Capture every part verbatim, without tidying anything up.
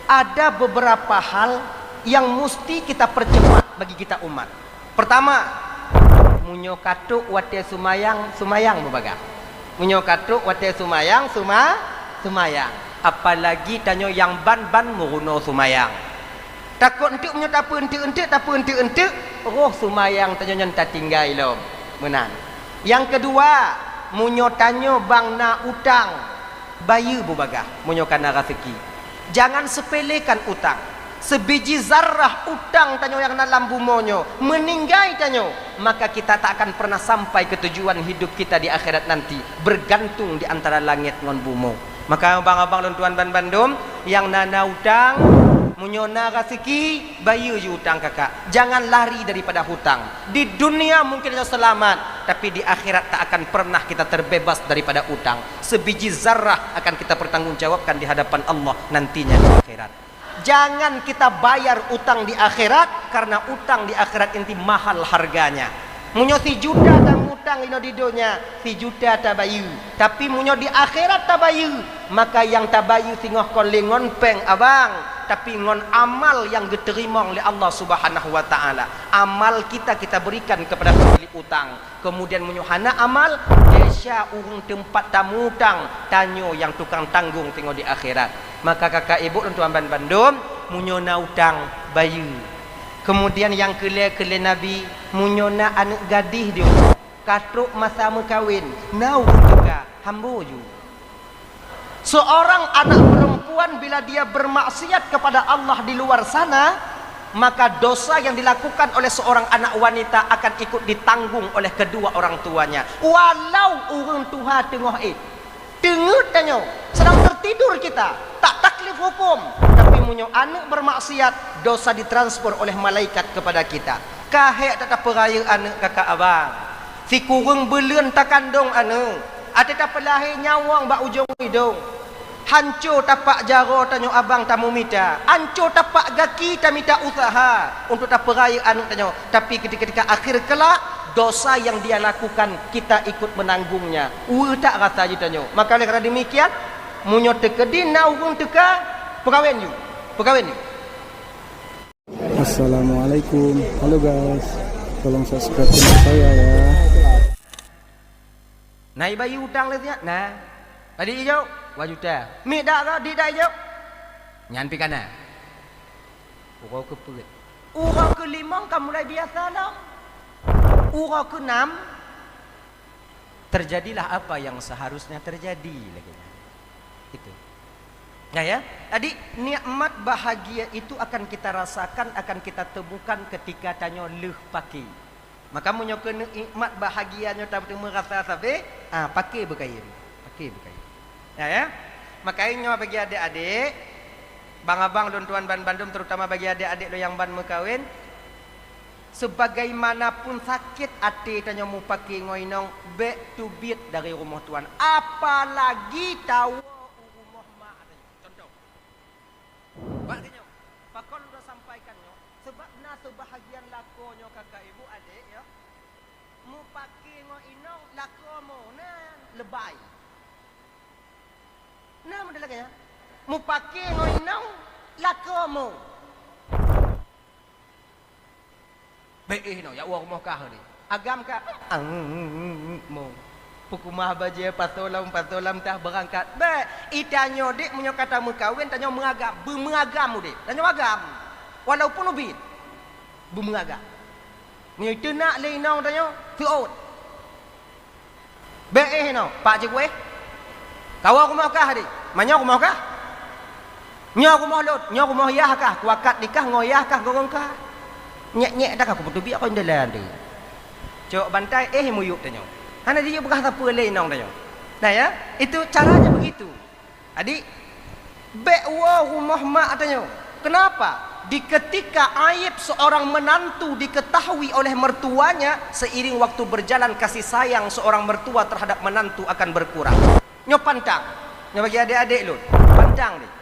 Ada beberapa hal yang musti kita percepat bagi kita umat. Pertama, meunyoe ka trok watée seumayang, seumayang beubagaih. Meunyoe ka trok watée seumayang, seuma-, seumayang. Apalagi tanyoe nyang ban-ban meurunoe seumayang. Takot enteuk meunyoe tapeuenteuk-enteuk, tapeuenteuk-enteuk, roh seumayang tanyoe nyan tatinggai lom. Meunan. Nyang keudua, meunyoe tanyoe bang na utang, bayeue beubagaih meunyoe ka na raseuki. Jangan sepelekan utang. Sibiji zarah utang tanyoe nyang na lam bumoe nyoe, meuninggai tanyoe, maka kita tak akan pernah sampai ke tujuan hidup kita di akhirat nanti, bergantung di antara langét ngon bumoe. Maka abang-abang lôn tuan ban bandum, nyang na, na utang, meunyoe na raseuki, bayeue ju utang kakak. Jangan lari daripada hutang. Di dunia mungkin kita selamat, tapi di akhirat tak akan pernah kita terbebas daripada utang. Sebiji zarah akan kita pertanggungjawabkan di hadapan Allah nantinya di akhirat. Jangan kita bayar utang di akhirat, karena utang di akhirat inti mahal harganya. Meunyoe sijuta tamutang inoe di donya, sijuta tabayeue. Tapi meunyoe di akhirat tabayeue, maka nyang tabayeue singoh kon lé ngon péng abang, tapi ngon amal nyang geuteurimong lé Allah Subhanahu wa Ta'ala. Amal kita, kita berikan kepada pemilik utang. Kemudian meunyoe hana amal, desya ureuëng teumpat tamutang, tanyoe nyang tukang tanggong singoh di akhirat. Maka kakak ibu lôn tuan ban bandum, meunyoe na utang, bayeue. Kemudian nyang keulhée-keulhée Nabi, meunyoe na aneuëk gadih di uroe, ka trok masa meukawen, na ureuëng teuka, hambo ju. Seorang anak perempuan bila dia bermaksiat kepada Allah di luar sana, maka dosa yang dilakukan oleh seorang anak wanita akan ikut ditanggung oleh kedua orang tuanya. Walau ureuëng tuha teungoh éh, teungeut tanyoe, sedang tertidur kita, tak taklif hukum, tapi meunyoe aneuëk bermaksiat, dosa ditransfer oleh malaikat kepada kita. Ka hék that tapeurayeuk aneuëk kakak abang. Sikureueng buleuen takandong aneuëk, até tapeulahé nyawöng bak ujong idong. Hanco tapak jaroe tanyoe abang tamumita, hanco tapak gaki tamita useuha untuk tapeurayeuk aneuëk tanyoe. Tapi ketika-ketika akhir kelak, dosa yang dia lakukan kita ikut menanggungnya. Ueh that rasa jih tanyoe. Maka oleh karena demikian, meunyoe teukeudi na ureuëng teuka, peukawen ju. Peukawen ju. Assalamualaikum. Halo guys, tolong subscribe channel saya ya. Nai bayeue utang lé siat na. Tadi ijok, dua juta. Mik dak ka, di dak ijok. Nyan pi kana. Uroe keupeuet. Uroe keulimong ka mulai biasa lom. Uroe keunam, terjadilah apa yang seharusnya terjadi lagi. Itu. Ya, ya. Jadi, nikmat bahagia itu akan kita rasakan, akan kita temukan ketika tanyoe lheueh paké. Maka meunyoe keuneuk nikmat bahagia nyoe tateumé rasa sabe, ah, paké beukayen. Paké beukayen. Ya, ya. Maka nyoe bagi adik-adik, bang abang lôn tuan ban bandum, terutama bagi adik-adik lôn nyang ban meukawen, sebagaimanapun sakét até tanyoe mupaké ngon inong, bék teubiet dari rumoh tuan, apalagi tawoe u rumoh mak tanyoe. Contoh, bak tanyoe, pakon lôn sampaikan nyoe, sebab na seubahagian lakoe nyoe kakak ibu adék ya, mupaké ngon inong lakoe mo na leubèh. Na model lagèe nyan, mupaké ngon inong lakoe mo. Bék éh nyoe, jak woe rumoh kah deh. Agam ka, mo. Peukeumah bajèe, pasoe lom, pasoe lom tah beurangkat. Bék, i tanyoe dék meunyoe ka tameukawen, tanyoe meuagam, beumeuagam udép. Tanyoe agam, walaupun ubit, beumeuagam. Meunyoe teunak lé inong tanyoe, seuôt. Bék éh inoe, pak cit kuéh. Kawoe rumoh kah deh. Manyoe rumoh kah? Nyoe rumoh lôn, nyoe rumoh yah kah, kuakat dikah ngon yah kah, ngon kah. Nyék-nyék dah kah, kupeuteubiet kon dalam tu. Cok bantai, éh muyup tanyoe. Hana jiyue peugah sapeue lé inong tanyoe. Nah ya, itu caranya begitu. Jadi, bék woe rumoh mak tanyoe. Kenapa? Di ketika aib seorang menantu diketahui oleh mertuanya, seiring waktu berjalan kasih sayang seorang mertua terhadap menantu akan berkurang. Nyoe pantang. Nyoe bagi adék-adék lôn. Pantang deh.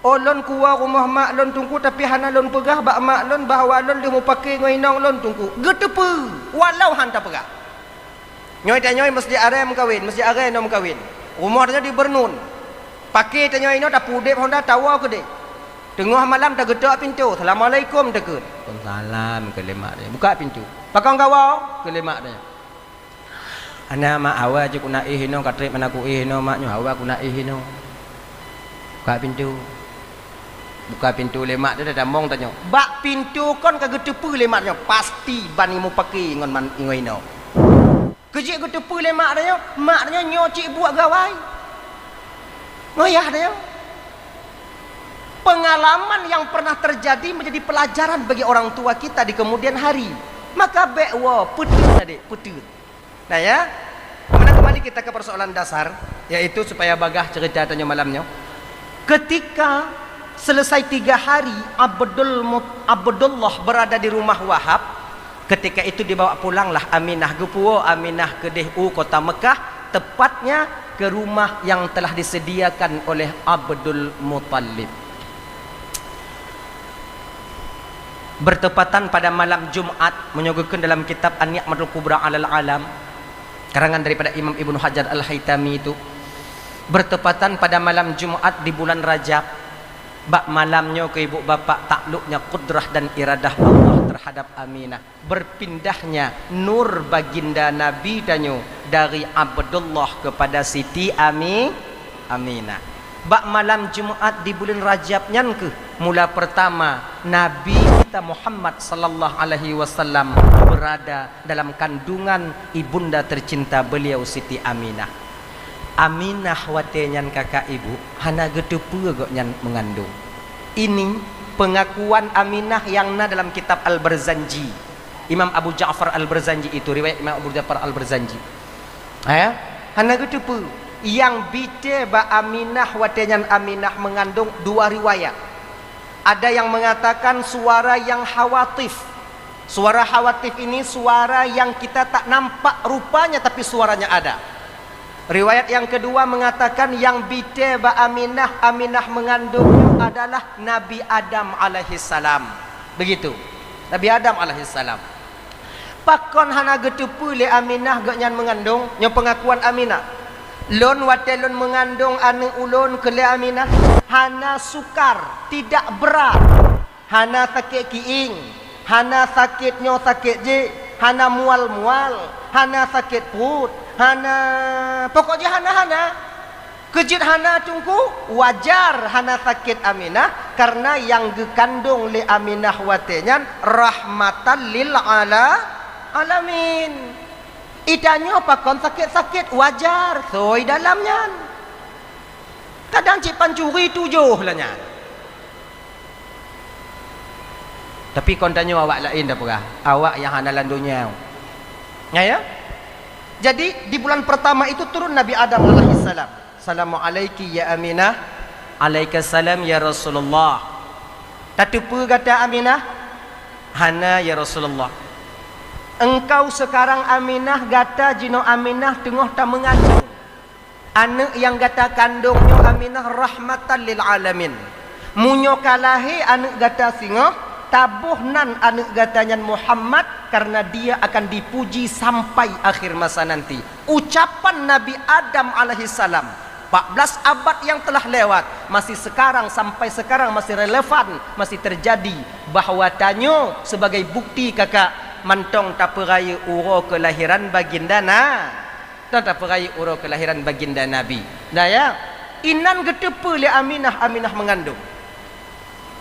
Oh, lôn kuwoe rumoh mak lôn teungku, tapi hana lôn peugah bak mak lôn bahwa lôn lheueh mupaké ngon inong lôn teungku. Geuteupeue, walau han tapeugah. Nyoe tanyoe Masjid Arem meukawen, Masjid Arem nyoe meukawen. Rumoh tanyoe di Bernun. Paké tanyoe inoe tapeudép honda tawoe keudeh. Teungoh malam tageutok pintoe, "Assalamualaikum," takheun. "Waalaikumsalam," kheun lé mak tanyoe. "Buka pintoe." "Pakon kawoe?" kheun lé mak tanyoe. "Hana, Mak, awai jih ku na éh inoe, ka trép meunan ku éh inoe, Mak, nyoe awai ku na éh inoe." Buka pintoe. Buka pintoe lé mak tanyoe, tamong tanyoe. Bak pintoe kon ka geuteupeue lé mak tanyoe, pasti ban imupake ngon man-, ngon inoe. Keu jeuet geuteupeue lé mak tanyoe, mak tanyoe nyoe cit buet gawai. Ngon yah tanyoe. Pengalaman yang pernah terjadi menjadi pelajaran bagi orang tua kita di kemudian hari. Maka bék woe, peuteut, adék, peuteut. Nah, ya. Meunan kembali kita ke persoalan dasar, yaitu supaya bagah cerita tanyoe malam nyoe. Ketika selesai tiga hari Abdul Mut-, Abdullah berada di rumah Wahab, ketika itu dibawa pulanglah Aminah, geupuwoe Aminah keudeh u kota Mekah, tepatnya ke rumah yang telah disediakan oleh Abdul Muttalib. Bertepatan pada malam Jumat, meunyoe geukheun dalam kitab An-Ni'matul Kubra 'alal Alam, karangan daripada Imam Ibnu Hajar Al-Haitami itu, bertepatan pada malam Jumat di bulan Rajab, bak malam nyoe keu ibu bapak takluknya kudrah dan iradah Allah terhadap Aminah, berpindahnya nur baginda Nabi tanyoe dari Abdullah kepada Siti Ami-, Aminah. Bak malam Jumat di buleuen Rajab nyan kheueh mula pertama Nabi kita Muhammad sallallahu alaihi wasallam berada dalam kandungan ibunda tercinta beliau Siti Aminah. Aminah watée nyan kakak ibu hana geuteupeue gobnyan meungandong. Ini pengakuan Aminah nyang na dalam kitab Al-Barzanji. Imam Abu Ja'far Al-Barzanji itu, riwayat Imam Abu Ja'far Al-Barzanji. Eh, hana geuteupeue. Nyang bite bak Aminah watée nyan Aminah meungandong dua riwayat. Ada yang mengatakan suara yang khawatif. Suara khawatif ini suara yang kita tak nampak rupanya, tapi suaranya ada. Riwayat yang kedua mengatakan yang bite bak Aminah, Aminah meungandong nyoe adalah Nabi Adam alaihissalam. Begitu. Nabi Adam alaihissalam. Pakon hana geuteupeue lé Aminah gobnyan meungandong? Nyoe pengakuan Aminah. "Lôn watée lôn meungandong aneuëk ulôn," kheun lé Aminah, "hana sukar, tidak berat. Hana sakét kiéng, hana sakét nyoe sakét jéh, hana mual-mual, hana sakét pruet, hana, pokok jih hana-hana." Keu jeuet hana Teungku, wajar hana sakét Aminah, karena nyang geukandong lé Aminah watée nyan rahmatan lil ala-, alamin. Itanyoe pakon sakét-sakét, wajar, soi dalam nyan. Kadang cit pancuri tujoh lah nyan. Tapi kon tanyoe awak laén dah peugah, awak nyang hana lam donya. Ya, ya? Jadi, di bulan pertama itu turun Nabi Adam alaihissalam. "Assalamualaiki ya Aminah." "Alaikasalam ya Rasulullah." "Tateupeue gata Aminah?" "Hana ya Rasulullah." "Engkau sekarang Aminah, gata jinoe Aminah teungoh tameungandong. Aneuëk nyang gata kandong nyoe Aminah rahmatan lil alamin. Meunyoe ka lahé aneuëk gata singoh, taboh nan aneuëk gata nyan Muhammad, karena dia akan dipuji sampai akhir masa nanti." Ucapan Nabi Adam alaihissalam, empat belas abad yang telah lewat, masih sekarang, sampai sekarang masih relevan, masih terjadi, bahwa tanyoe sebagai bukti kakak mantong tapeurayeuk uroe kelahiran baginda na-, dan tapeurayeuk uroe kelahiran baginda Nabi. Nah, ya, inan geuteupeue lé Aminah, Aminah meungandong.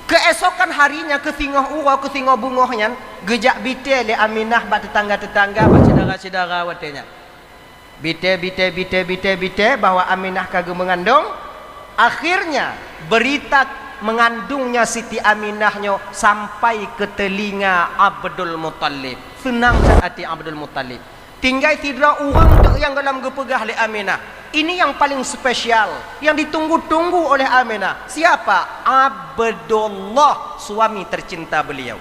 Keesokan harinya, keu singoh uroe, keu singoh beungoh nyan, geujak bite lé Aminah bak tetangga-tetangga, bak syedara-syedara watée nyan. Bite, bite, bite, bite, bite bahwa Aminah ka geumeungandong. Akhirnya, berita meungandungnya Siti Aminah nyoe sampai keu teulinga Abdul Muttalib. Seunang that até Abdul Muttalib. Tinggai sidroe ureuëng teuk nyang gohlom geupeugah lé Aminah. Ini yang paling spesial, yang ditunggu-tunggu oleh Aminah. Siapa? Abdullah, suami tercinta beliau.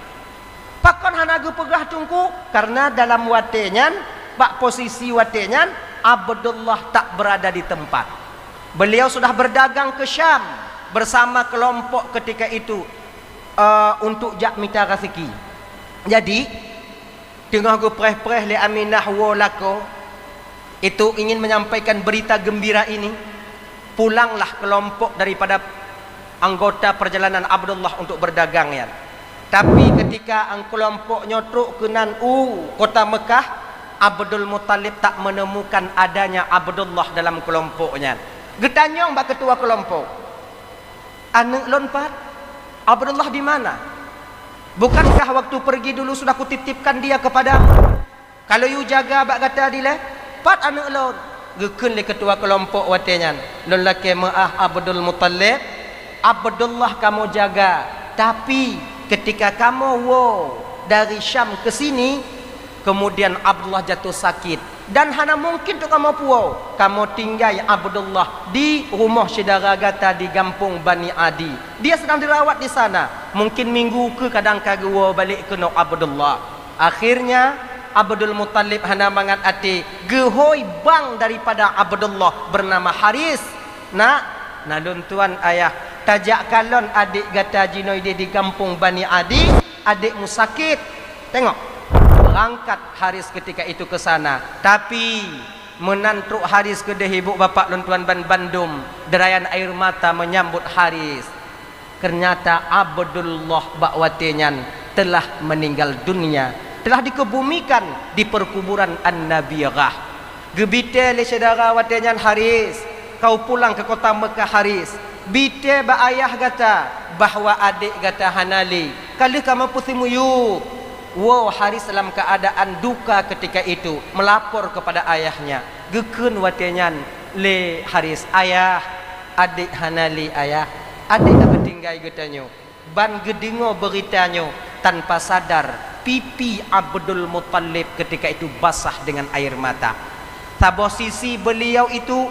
Pakon hana geupeugah Teungku? Karena dalam watée nyan, bak posisi watée nyan, Abdullah tak berada di tempat. Beliau sudah berdagang ke Syam bersama kelompok ketika itu, eh, untuk jak mita raseuki. Jadi, teungoh geupreh-preh lé Aminah woe lakoe, itu ingin menyampaikan berita gembira ini, pulanglah kelompok daripada anggota perjalanan Abdullah untuk berdagang nyan. Tapi ketika kelompok nyoe trok keunan u kota Mekah, Abdul Muttalib tak menemukan adanya Abdullah dalam kelompok nyan. Geutanyong bak ketua kelompok, "Aneuk lôn pat? Abdullah di mana? Bukankah waktu pergi dulu sudah kutitipkan dia kepadamu? Kalau yue jaga bak gata dilée, pat aneuk lôn?" Geukheun lé ketua kelompok watée nyan, "Lôn lakée meu'ah Abdul Muttalib, Abdullah kamoe jaga, tapi ketika kamoe woe dari Syam ke sini, kemudian Abdullah jatuh sakit dan hana mungkin untuk kamoe puwoe. Kamoe tinggai Abdullah di rumoh syedara gata di gampông Bani Adi. Dia sedang dirawat di sana. Mungkin minggu keu kadang ka geuwoe balek keunoe Abdullah." Akhirnya, Abdul Muttalib hana mangat até, geuhôi bang daripada Abdullah bernama Haris. "Nak, na lôn tuan ayah, tajak kalon adék gata jinoe idéh di gampông Bani Adi, adékmu sakét." Tengok, berangkat Haris ketika itu ke sana. Tapi, meunan trok Haris keudéh, ibu bapak lôn tuan ban bandum, derayan air mata menyambut Haris. Ternyata Abdullah bak watée nyan telah meninggal dunia, telah dikebumikan di perkuburan An-Nabirah. Geubitée lé syedara watée nyan Haris, "Kau pulang ke kota Mekah, Haris. Bitée bak ayah gata bahwa adék gata hana lé. Ka lheueh kamoe peuseumiyueb." Woe Haris dalam keadaan duka ketika itu, melapor kepada ayahnya. Geukheun watée nyan lé Haris, "Ayah, adék hana lé, ayah. Adék ka geutinggai geutanyoe." Ban geudeungoe beurita nyoe, tanpa sadar, pipi Abdul Muttalib ketika itu basah dengan air mata. Saboh sisi beliau itu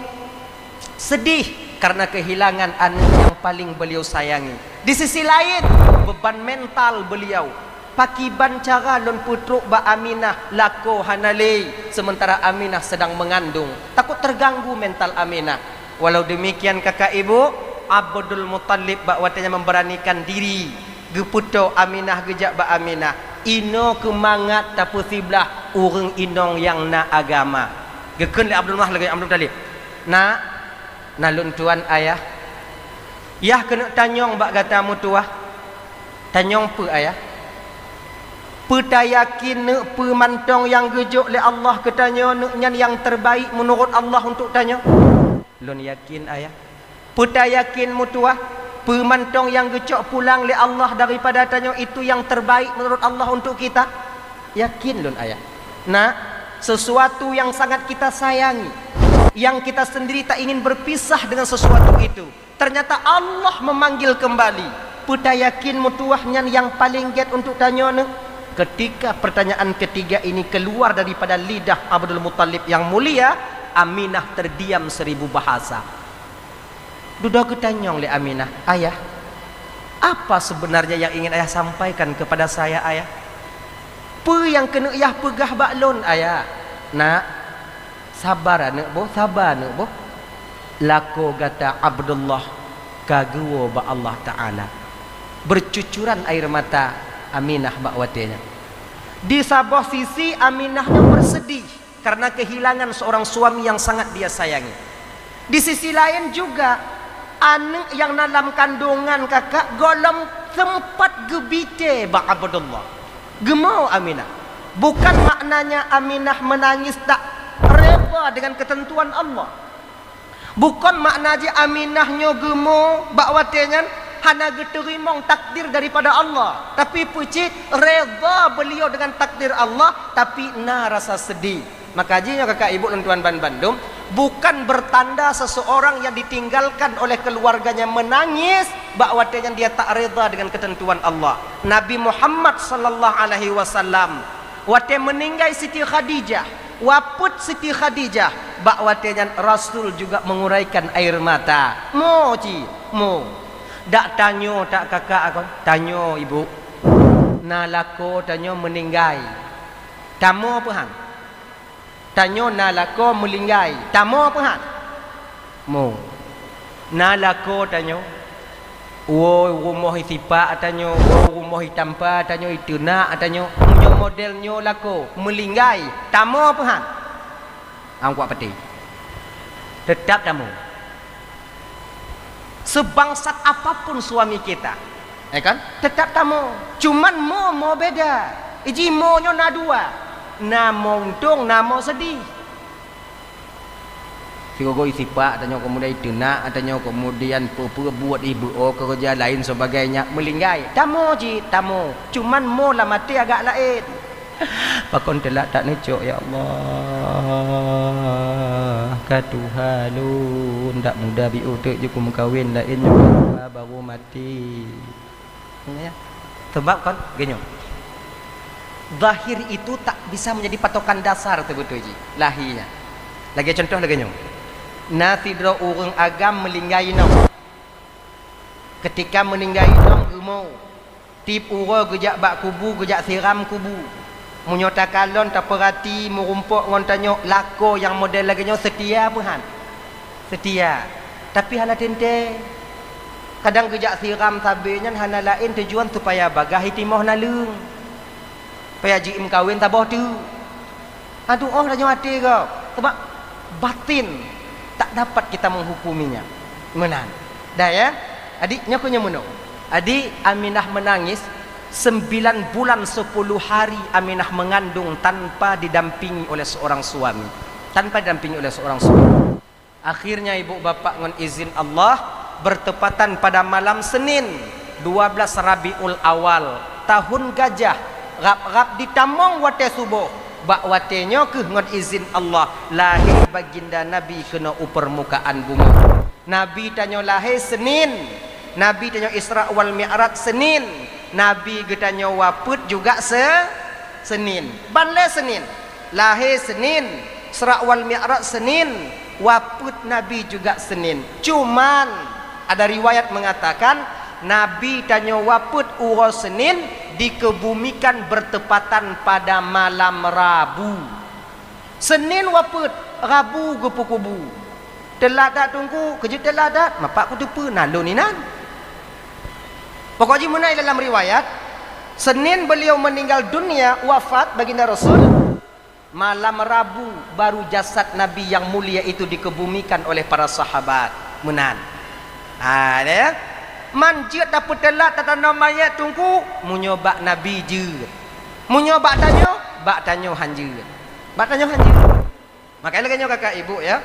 sedih karena kehilangan aneuk yang paling beliau sayangi. Di sisi lain, beban mental beliau. "Pakiban cara lôn peutrok bak Aminah, lakoe hana lé, sementara Aminah sedang mengandung." Takut terganggu mental Aminah. Walau demikian, kakak ibu, Abdul Muttalib bak watée nyan memberanikan diri, geupeutoe Aminah, geujak bak Aminah. "Inoe keumangat tapeusiblah ureuëng inong nyang na agama." Geukheun lé Abdul Mah-, lagée Abdul Muttalib, "Nak, na lôn tuan ayah. Yah keuneuk tanyong bak gata meutuwah." "Tanyong peue, ayah?" "Peue tayakin neuk peue mantong nyang geujok lé Allah keu tanyoe neuk nyan nyang terbaik meunurot Allah untuk tanyoe?" "Lôn yakin, ayah." "Peue tayakin meutuwah, peue mantong nyang geucok pulang lé Allah daripada tanyoe itu yang terbaik meunurot Allah untuk kita?" "Yakin lôn, ayah." "Nak, sesuatu yang sangat kita sayangi, yang kita sendiri tak ingin berpisah dengan sesuatu itu, ternyata Allah memanggil kembali. Peue tayakin meutuwah nyan nyang paleng gét untuk tanyoe neuk?" Ketika pertanyaan ketiga ini keluar daripada lidah Abdul Muttalib yang mulia, Aminah terdiam seribu bahasa. Dudoe geutanyong lé Aminah, "Ayah, apa sebenarnya yang ingin ayah sampaikan kepada saya, ayah? Peue nyang keuneuk yah peugah bak lôn, ayah?" "Nak, sabar aneuk boh, sabar aneuk boh. Lakoe gata Abdullah ka geuwoe bak Allah Taala." Bercucuran air mata Aminah bak watée nyan. Di saboh sisi, Aminah nyoe bersedih karena kehilangan seorang suami yang sangat dia sayangi. Di sisi laén juga, aneuk nyang na lam kandungan kakak gohlom sempat geubitée bak Abdullah. Geumo Aminah. Bukan maknanya Aminah menangis tak redha dengan ketentuan Allah. Bukon makna jih Aminah nyoe geumo bak watée nyan hana geuteurimong takdir daripada Allah, tapi peucit redha beliau dengan takdir Allah, tapi na rasa sedih. Maka jih nyoe kakak ibu lôn tuan ban bandum, bukan bertanda seseorang yang ditinggalkan oleh keluarganya menangis bak watée nyan dia tak redha dengan ketentuan Allah. Nabi Muhammad sallallahu alaihi wasallam watée meuninggai Siti Khadijah, wafeuet Siti Khadijah, bak watée nyan Rasul juga menguraikan air mata. Mo cit, mo. Dak tanyoe tak kakak kon? Tanyoe ibu. Na lakoe tanyoe meuninggai. Tamoe peuhan. Tanyoe na lakoe meulinggai, tamoe peuhan? Mo. Na lakoe tanyoe, woe rumoh isipak tanyoe, woe rumoh itampa tanyoe, iteunak tanyoe. Meunyoe model nyoe lakoe meulinggai, tamoe peuhan? Angkuak peuti. Teutap tamoe. Sebangsat apapun suami kita, ya kan? Tetap tamoe. Cuman mo, mo beda. Iji mo nyoe na dua. Na mo untông, na mo sedih. Sigoe isipak, tanyoe kemudian iteunak, tanyoe kemudian peue-peue buet, ibeuo keureuja lain sebagainya, meulinggai. Tamoe cit, tamoe. Cuman mo lam até agak laén. Pakon teulak that neucok, ya Allah, ka tuha lôn, dak muda biôh teuk jeuet kumeukawen, laén nyoe ka tuha barô maté. Ya. Sebab kon geuh nyoe. Zahir itu tak bisa menjadi patokan dasar teuh beutôi jih, lahé nyan. Lagèe contoh lagèe nyoe. Na sidroe ureueng agam meulinggai inong. Keutika meulinggai inong geumo, tiep uroe geujak bak kubu, geujak siram kubu. Meunyoe takalon, tapeurati, meurumpok ngon tanyoe, lakoe nyang model lagèe nyoe seutia peu han? Seutia. Tapi hana teuntèe. Kadang geujak siram sabe nyan hana laén tujuan supaya bagaih jitimoh naleueng. Supaya jimeukawen saboh teuk. Aduh, oh, tanyoe até gob. Sebab batin tak dapat kita menghukuminya. Meunan. Dah, ya? Adik, nyoe keuh nyoe meunoe. Adik, Aminah menangis sembilan bulan sepuluh hari Aminah mengandung tanpa didampingi oleh seorang suami. Tanpa didampingi oleh seorang suami. Akhirnya ibu bapak ngon izin Allah bertepatan pada malam Senin, dua belas Rabiul Awal, tahun gajah, rab-rab ditamong watèe suboh. Bak watèe nyoe keuh ngon izin Allah lahé baginda Nabi keunoe u peurmukaan bumoe. Nabi tanyoe lahé Senin, Nabi tanyoe Isra wal Mi'raj Senin, Nabi geutanyoe wafeuet juga se-, Senin. Ban lé Senin. Lahé Senin, Isra wal Mi'raj Senin, wafeuet Nabi juga Senin. Cuman, ada riwayat mengatakan, Nabi tanyoe wafeuet uroe Senin, dikebumikan bertepatan pada malam Rabu. Senin wafeuet, Rabu geupeukubu. Teulat that Teungku, keu jeuet teulat that, mapak kuteupeue na lôn inan. Pokok jih meunan dalam riwayat, Senin beliau meninggal dunia, wafat baginda Rasul, malam Rabu baru jasad Nabi yang mulia itu dikebumikan oleh para sahabat. Meunan. Ha, ya. Man jeuet tapeuteulat tatanom manyét Teungku, meunyoe bak Nabi jeuet. Meunyoe bak tanyoe, bak tanyoe han jeuet. Bak tanyoe han jeuet. Makanya lagèe nyoe kakak ibu ya.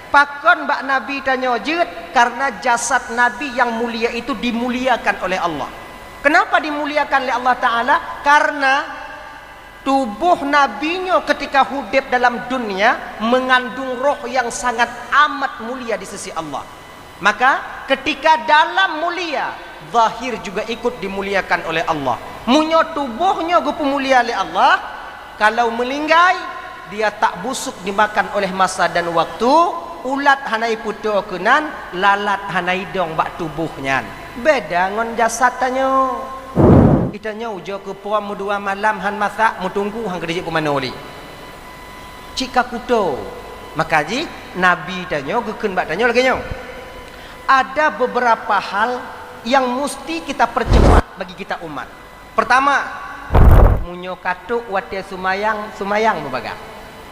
Pakon bak Nabi tanyoe jeuet? Karena jasad Nabi yang mulia itu dimuliakan oleh Allah. Kenapa dimuliakan oleh Allah Ta'ala? Karena tuboh Nabi nyoe ketika hudép dalam dunia mengandung roh yang sangat amat mulia di sisi Allah. Maka, ketika dalam mulia, zahir juga ikut dimuliakan oleh Allah. Meunyoe tuboh nyoe geupeumulia lé Allah, kalau meulinggai, dia tak busuk dimakan oleh masa dan waktu, ulat hana ipeutoe keunan, lalat hana idong bak tuboh nyan. Beda ngon jasad tanyoe. Geutanyoe ujoe keu pom meudua malam han masak, meutunggu han keudeh jeuet keu manoe lé. Cit ka kuto. Maka jih, Nabi tanyoe geukheun bak tanyoe lagèe nyoe, ada beberapa hal yang musti kita percepat bagi kita umat. Pertama, meunyoe ka trok watèe seumayang, seumayang meubagaih.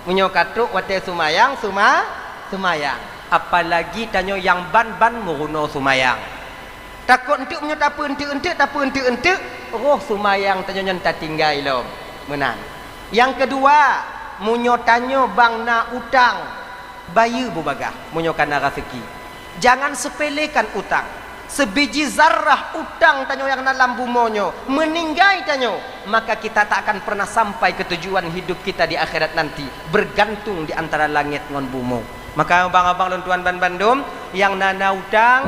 Meunyoe ka trok watèe seumayang, seuma-, seumayang. Apalagi tanyoe nyang ban-ban meurunoe seumayang. Takot eunteuk meunyoe tapeue eunteuk-eunteuk, tapeue eunteuk-eunteuk, roh seumayang tanyoe nyan tatinggai lom. Meunan. Nyang keudua, meunyoe tanyoe bang na utang, bayeue beubagaih meunyoe ka na raseuki. Jangan sepelekan utang. Sebiji zarah utang tanyoe nyang na lam bumoe nyoe, meuninggai tanyoe, maka kita tak akan pernah sampai ke tujuan hidup kita di akhirat nanti, bergantung di antara langét ngon bumoe. Maka abang-abang lôn tuan ban bandum, nyang na, na utang,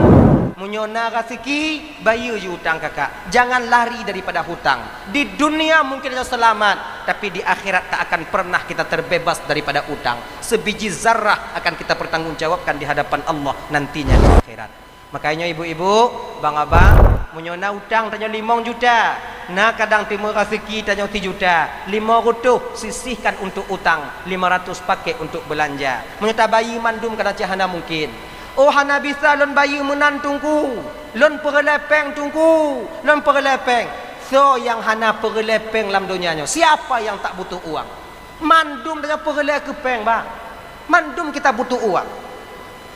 meunyoe na raseuki, bayeue jih utang kakak. Jangan lari daripada hutang. Di dunia mungkin hanya selamat, tapi di akhirat tak akan pernah kita terbebas daripada utang. Sebiji zarah akan kita pertanggungjawabkan di hadapan Allah nantinya di akhirat. Makanya ibu-ibu, bang-abang, meunyoe na utang tanyoe limong juta, na kadang teuma raseuki tanyoe sijuta, lima ratus sisihkan untuk utang, lima ratus pakai untuk belanja. Meunyoe tabayeue mandum kadang cit hana mungkin. Oh, hana bisa lôn bayeue meunan Teungku, lôn peureulèe péng Teungku, lôn peureulèe péng. Soe nyang hana peureulèe péng lam donya nyoe? Siapa yang tak butuh uang? Mandum tanyoe peureulèe keu péng, bang. Mandum kita butuh uang.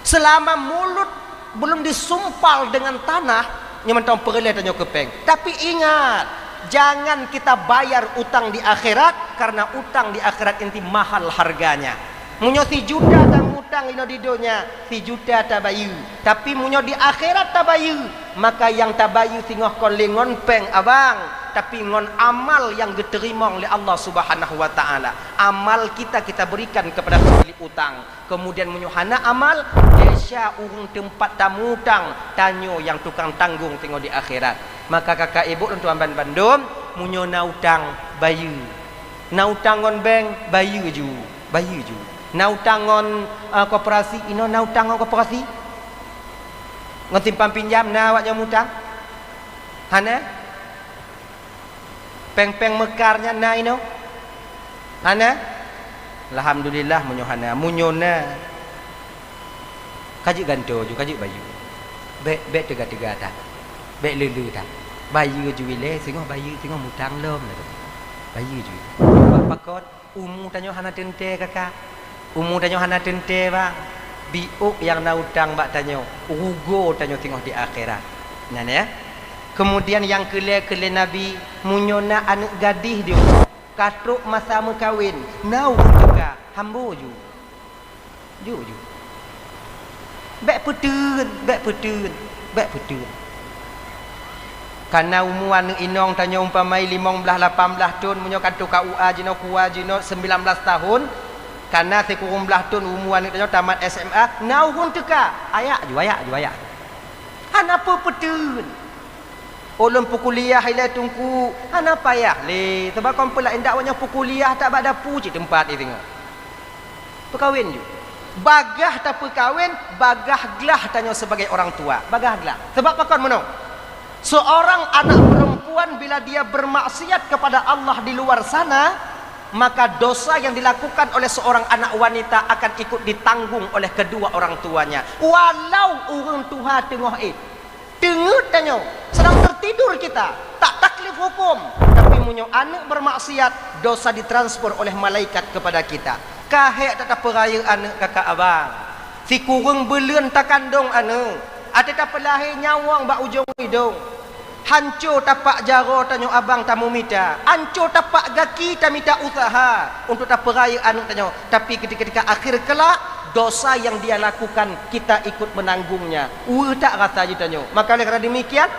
Selama mulut belum disumpal dengan tanah, nyoe mantong peureulée tanyoe keu péng. Tapi ingat, jangan kita bayar utang di akhirat, karena utang di akhirat inti mahal harganya. Meunyoe sijuta tamutang inoe di donya, sijuta tabayeue. Tapi meunyoe di akhirat tabayeue, maka nyang tabayeue singoh kon lé ngon péng abang, tapi ngon amal nyang geuteurimong lé Allah Subhanahu wa Ta'ala. Amal kita, kita berikan kepada pemilik utang. Kemudian meunyoe hana amal, desya ureuëng teumpat tamutang, tanyoe nyang tukang tanggong teungoh di akhirat. Maka kakak ibu lôn tuan ban bandum, meunyoe na utang, bayeue. Na utang ngon bank, bayeue ju, bayeue ju. Na utang ngon, eh, koperasi, inoe na utang ngon koperasi? Ngon simpan pinjam na awak nyang mutang? Hana? Péng-péng meukar nyan na inoe? Hana? Alhamdulillah meunyoe hana. Meunyoe na, ka jeuet gantoe ju, ka jeuet bayeue. Bék, bék teuga-teuga that. Bék le-le that. Bayeue ju ilée, singoh bayeue, singoh mutang lom lagée. Bayeue ju ilée. Sebab pakon? Umu tanyoe hana teuntée, kakak. Umu tanyoe hana teuntée, bang. Biôk nyang na utang bak tanyoe, rugoe tanyoe singoh di akhirat. Nyan, ya. Kemudian nyang keulhée, kheun lé Nabi, meunyoe na aneuëk gadih di umu, ka trok masa meukawen, na ureuëng teuka, hambo ju. Ju, ju. Bék peuteun, bék peuteun, bék peuteun. Kana umu aneuëk inong tanyoe umpamai limong blaih, lapan blaih thon, meunyoe ka trok ka U A jinoe, K U A jinoe, sembilan belas tahun, kana sikureueng blaih thon umu aneuëk tanyoe tamat S M A, na ureuëng teuka, ajak ju, ajak ju, ajak ju. Hana peue peuteun. Ulôn peukuliah ilée Teungku, hana payah lé, sabab kon peue laén dak awaknyan peukuliah that bak dapu cit teumpat i singoh. Peukawen ju. Bagaih tapeukawen, bagaih glah tanyoe sibagai orang tua. Bagaih glah. Sebab pakon meunoe? Seorang anak perempuan bila dia bermaksiat kepada Allah di luar sana, maka dosa yang dilakukan oleh seorang anak wanita akan ikut ditanggung oleh kedua orang tuanya. Walau ureuëng tuha teungoh éh. Teungeut tanyoe, sedang tertidur kita, tak taklif hukum. Tapi meunyoe aneuëk bermaksiat, dosa ditransfer oleh malaikat kepada kita. Ka hék that tapeurayeuk aneuëk kakak abang. Sikureueng buleuen takandong aneuëk, até tapeulahé nyawöng bak ujong idong. Hanco tapak jaroe tanyoe abang tamumita, hanco tapak gaki tamita usaha untuk tapeurayeuk aneuëk tanyoe. Tapi ketika-ketika akhir kelak, dosa yang dia lakukan, kita ikut menanggungnya. Weueh that rasa jih tanyoe. Maka oleh karena demikian,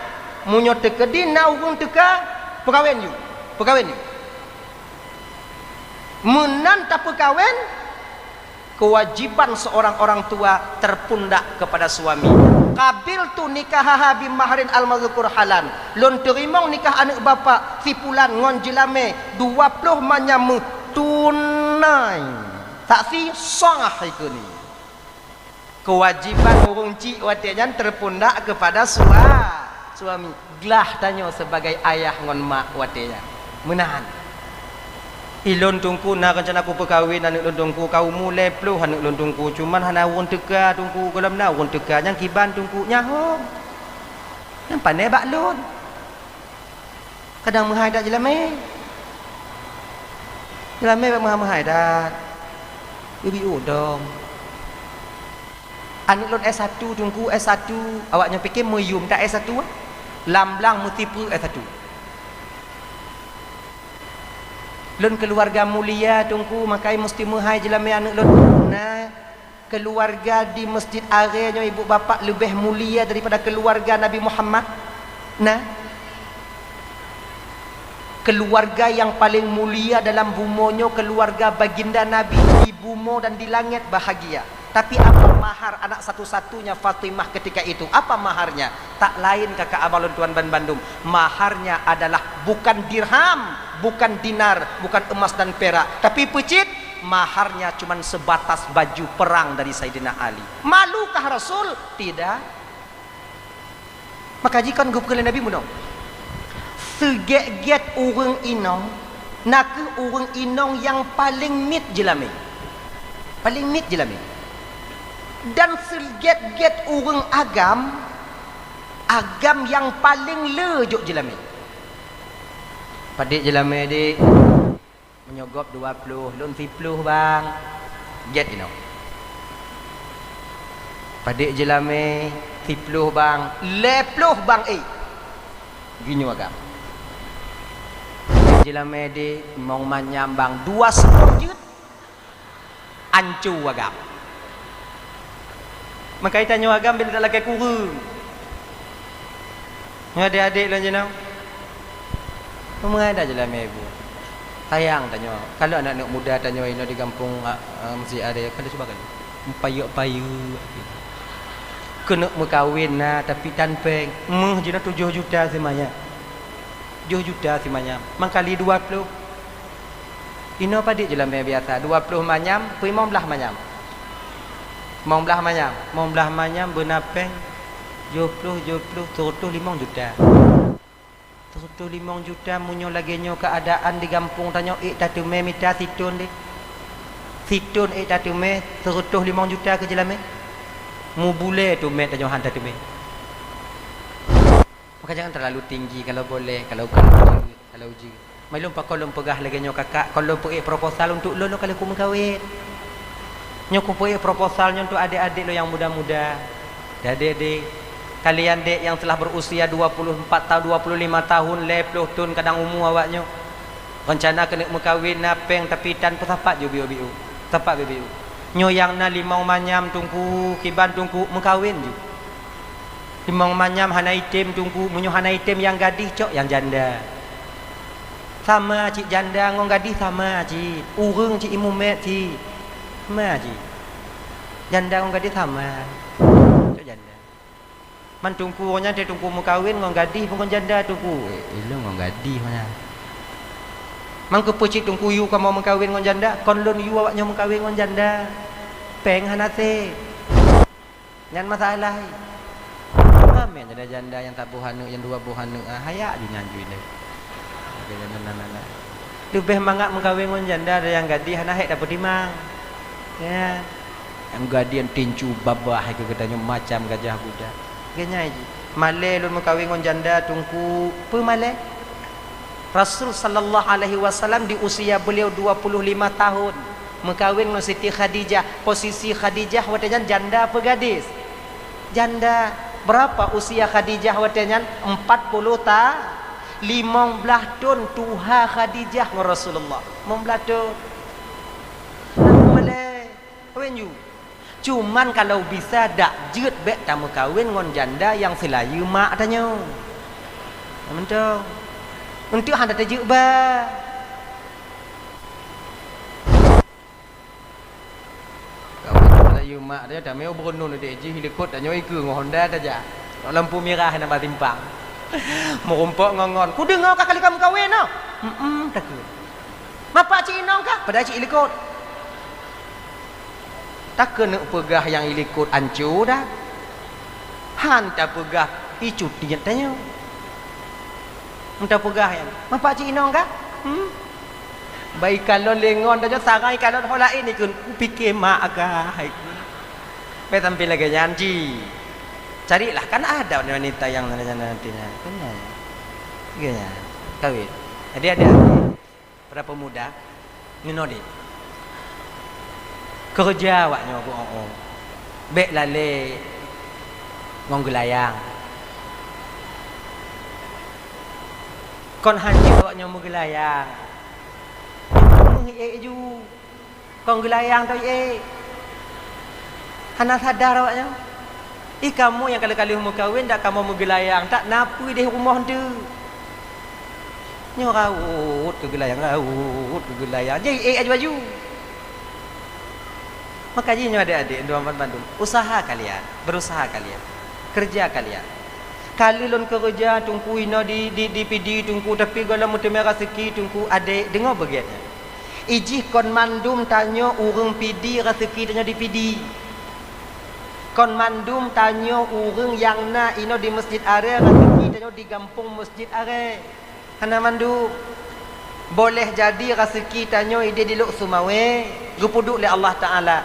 meunyoe teukeudi na ureuëng teuka, peukawen ju. Peukawen ju. Meunan tapeukawen, kewajiban seorang orang tua terpundak kepada suami. Qabiltu nikahaha bimahrin al-mazkur halan. Lôn teurimong nikah aneuëk bapak si pulan ngon jeulamé dua ploh manyam méuh tunai. Saksi sah keunoe. Kewajiban ureuëng chik watée nyan terpundak kepada sua-, suami. Glah tanyoe sebagai ayah ngon mak watée nyan. Meunan. Ilôn Teungku na rencana kupeukawen aneuëk lôn Teungku, ka umu lhée ploh aneuëk lôn Teungku, cuman hana ureuëng teuka Teungku, gohlom na ureuëng teuka, nyang kiban Teungku nyan ho. Nyang pané bak lôn. Kadang meuhai that jeulamé. Jeulamé bak meuhai-meuhai that. Geubi udong. Aneuëk lôn S satu Teungku, S satu, awaknyan pike meuyum that S satu, ah. Lam blang meusipeue S satu. Lôn keuluwarga mulia Teungku, makai musti meuhai jeulamé aneuëk lôn. Nah, keuluwarga di Masjid Aree nyoe ibu bapak leubeh mulia daripada keuluwarga Nabi Muhammad. Nah, keuluwarga nyang paleng mulia dalam bumoe nyoe keuluwarga Baginda Nabi di bumoe dan di langét bahagia. Tapi apa mahar anak satu-satunya Fatimah ketika itu? Apa maharnya? Tak lain kakak abang lôn tuan ban bandum. Maharnya adalah bukan dirham, bukan dinar, bukan emas dan perak. Tapi peue cit? Maharnya cuman sebatas baju perang dari Saidina Ali. Malukah Rasul? Tidak. Maka jikon geupeukeuleh Nabi meunoe, seugét-gét ureuëng inong, na kheueh ureuëng inong nyang paleng miet jeulamé. Paleng miet jeulamé. Dan seugét-gét ureuëng agam, agam nyang paleng le jok jeulamé. Padit jeulamé, Dik? Meunyoe gob dua ploh, lôn siploh, Bang. Gét inoe. Padit jeulamé, Siploh bang, lhèe ploh bang, eh. Ginyoe agam. Jeulamé di mong manyam bang, dua siploh jeuet. Anco agam. Meukai tanyoe agam bila talakèe kureueng. Nyoe adék-adék lôn jinoe. Peumeuai dah jeulamé bu. Sayang tanyoe. Kalau aneuk-aneuk muda tanyoe inoe di gampông, a, a, Mesjid Arè, kalau cuba kali. Payeuek-payeuek. Keuneuk meukawen na, tapi tan péng. Méuh jinoe tujoh juta simanyam. Tujoh juta simanyam. Mangkali dua ploh. Inoe padit jeulamé biasa, dua ploh manyam, peue limong blaih manyam. Limong blaih manyam, limong blaih manyam beuna péng, tujoh ploh, tujoh ploh, seureutôh limong juta. Seureutôh limong juta, meunyoe lagèe nyoe keuadaan di gampông tanyoe, ék tateumé mita sithôn deh. Sithôn ék tateumé seureutôh limong juta keu jeulamé. Mubulèe teumé tanyoe han tateumé. Maka jangan terlalu tinggi kalau boleh, kalau, kalau jeuet, kalau jeuet. Mai lôn pakon lôn peugah lagèe nyoe kakak, kon lôn peuék proposal untuk lôn, lôn ka lheueh kumeukawen. Nyoe kupeuék proposal nyoe untuk adék-adék lôn nyang muda-muda. Jadi, adék, kalian dek yang telah berusia dua puluh empat tahun, dua puluh lima tahun, lhèe ploh thôn kadang umu awak nyoe. Rencana keuneuk meukawen na péng tapi tan peusapat ju biu-biu. Sapat biu-biu. Nyoe nyang na limong manyam teungku, kiban teungku meukawen ju. Limong manyam hana item teungku, meunyoe hana item nyang gadih cok nyang janda. Sama cit janda ngon gadih sama cit. Ureueng cit imeumèt cit. Sama cit. Janda ngon gadih sama. Cok janda. Man teungku nyan teuh teungku meukawen ngon gadih pun ngon janda teungku. Eh, ilôn ngon gadih nyan. Man keupeue cit teungku yue kamoe meukawen ngon janda, kon lôn yue awak nyoe meukawen ngon janda. Péng hana sép. Nyan masalah. Ramé janda-janda nyang saboh aneuk, nyang dua boh aneuk, ah, hayak ju nyan ju ilèe. Leubeh mangat meukawen ngon janda dan nyang gadih hana hék tapeutimang. Ya. Nyang gadih tincu babah keu geutanyoe macam gajah guda. Geunyai jih. Malèe lôn meukawen ngon janda teungku, peue malèe? Rasul sallallahu alaihi wasallam di usia beliau dua puluh lima tahun meukawen ngon Siti Khadijah. Posisi Khadijah watèe nyan janda apa gadis? Janda. Berapa usia Khadijah watèe nyan? Empat puluh ta-, limong blaih thôn tuha Khadijah ngon Rasulullah. Limong blaih thôn. Nah, malèe. Kawen ju. Cuman kalau bisa dak jeuet bèk tameukawen ngon janda nyang seulayeue mak tanyoe. Mantong. Untuk hana tajeuet ba. Kawen seulayeue mak tanyoe tamé ubronon deh jih likot tanyoe ikeue ngon honda tajak. Lampu mirah na bak simpang. Meurumpok ngon ngon. Kudeungoe ka kali ka meukawen noh. Heeh, takheun. Mapak cit inong kah? Padahai cit ilikot. Takeuneuk peugah nyang ilikot anco dah. Han tapeugah icut tiet tanyoe. Meuta peugah nyan, mapak cit inong kah? Hmm? Bai kalon lengon tanyoe sagai kalon ho laén ikheun, kupike mak kah ikheun. Bèk sampai lagèe nyan ji. Carilah kan ada wanita yang nanti nyan. Kan nyan. Lagèe nyan. Kawin. Jadi ada Para pemuda, neunoe deh. Keureuja awak nyoe beu-o-o. Bèk lalé ngon geulayang. Kon hanjeuet awak nyoe meugeulayang. Meuhi ék ju. Kon geulayang teuh ék. Hana sadar awak nyoe. Ih, kamoe nyang ka lheueh-ka lheueh meukawen, dak kamoe meugeulayang, tak na peue deh rumoh teuh. Nyoe rawot keu geulayang, rawot keu geulayang. Jadi ék aju-aju. Maka jih nyoe adék-adék, tuan-tuan bandum, usaha kalian, berusaha kalian, kerja kalian. Ka lheueh lôn keureuja teungku inoe di, di, di Pidie teungku, tapi gohlom meuteumé raseuki teungku, adék, deungoe beugét nyan. Ijih kon mandum tanyoe ureuëng Pidie raseuki tanyoe di Pidie. Kon mandum tanyoe ureuëng nyang na inoe di Masjid Arè raseuki tanyoe di gampông Masjid Arè. Hana mandum. Boleh jadi raseuki tanyoe idéh di Lhokseumawe geupeuduek lé Allah Taala.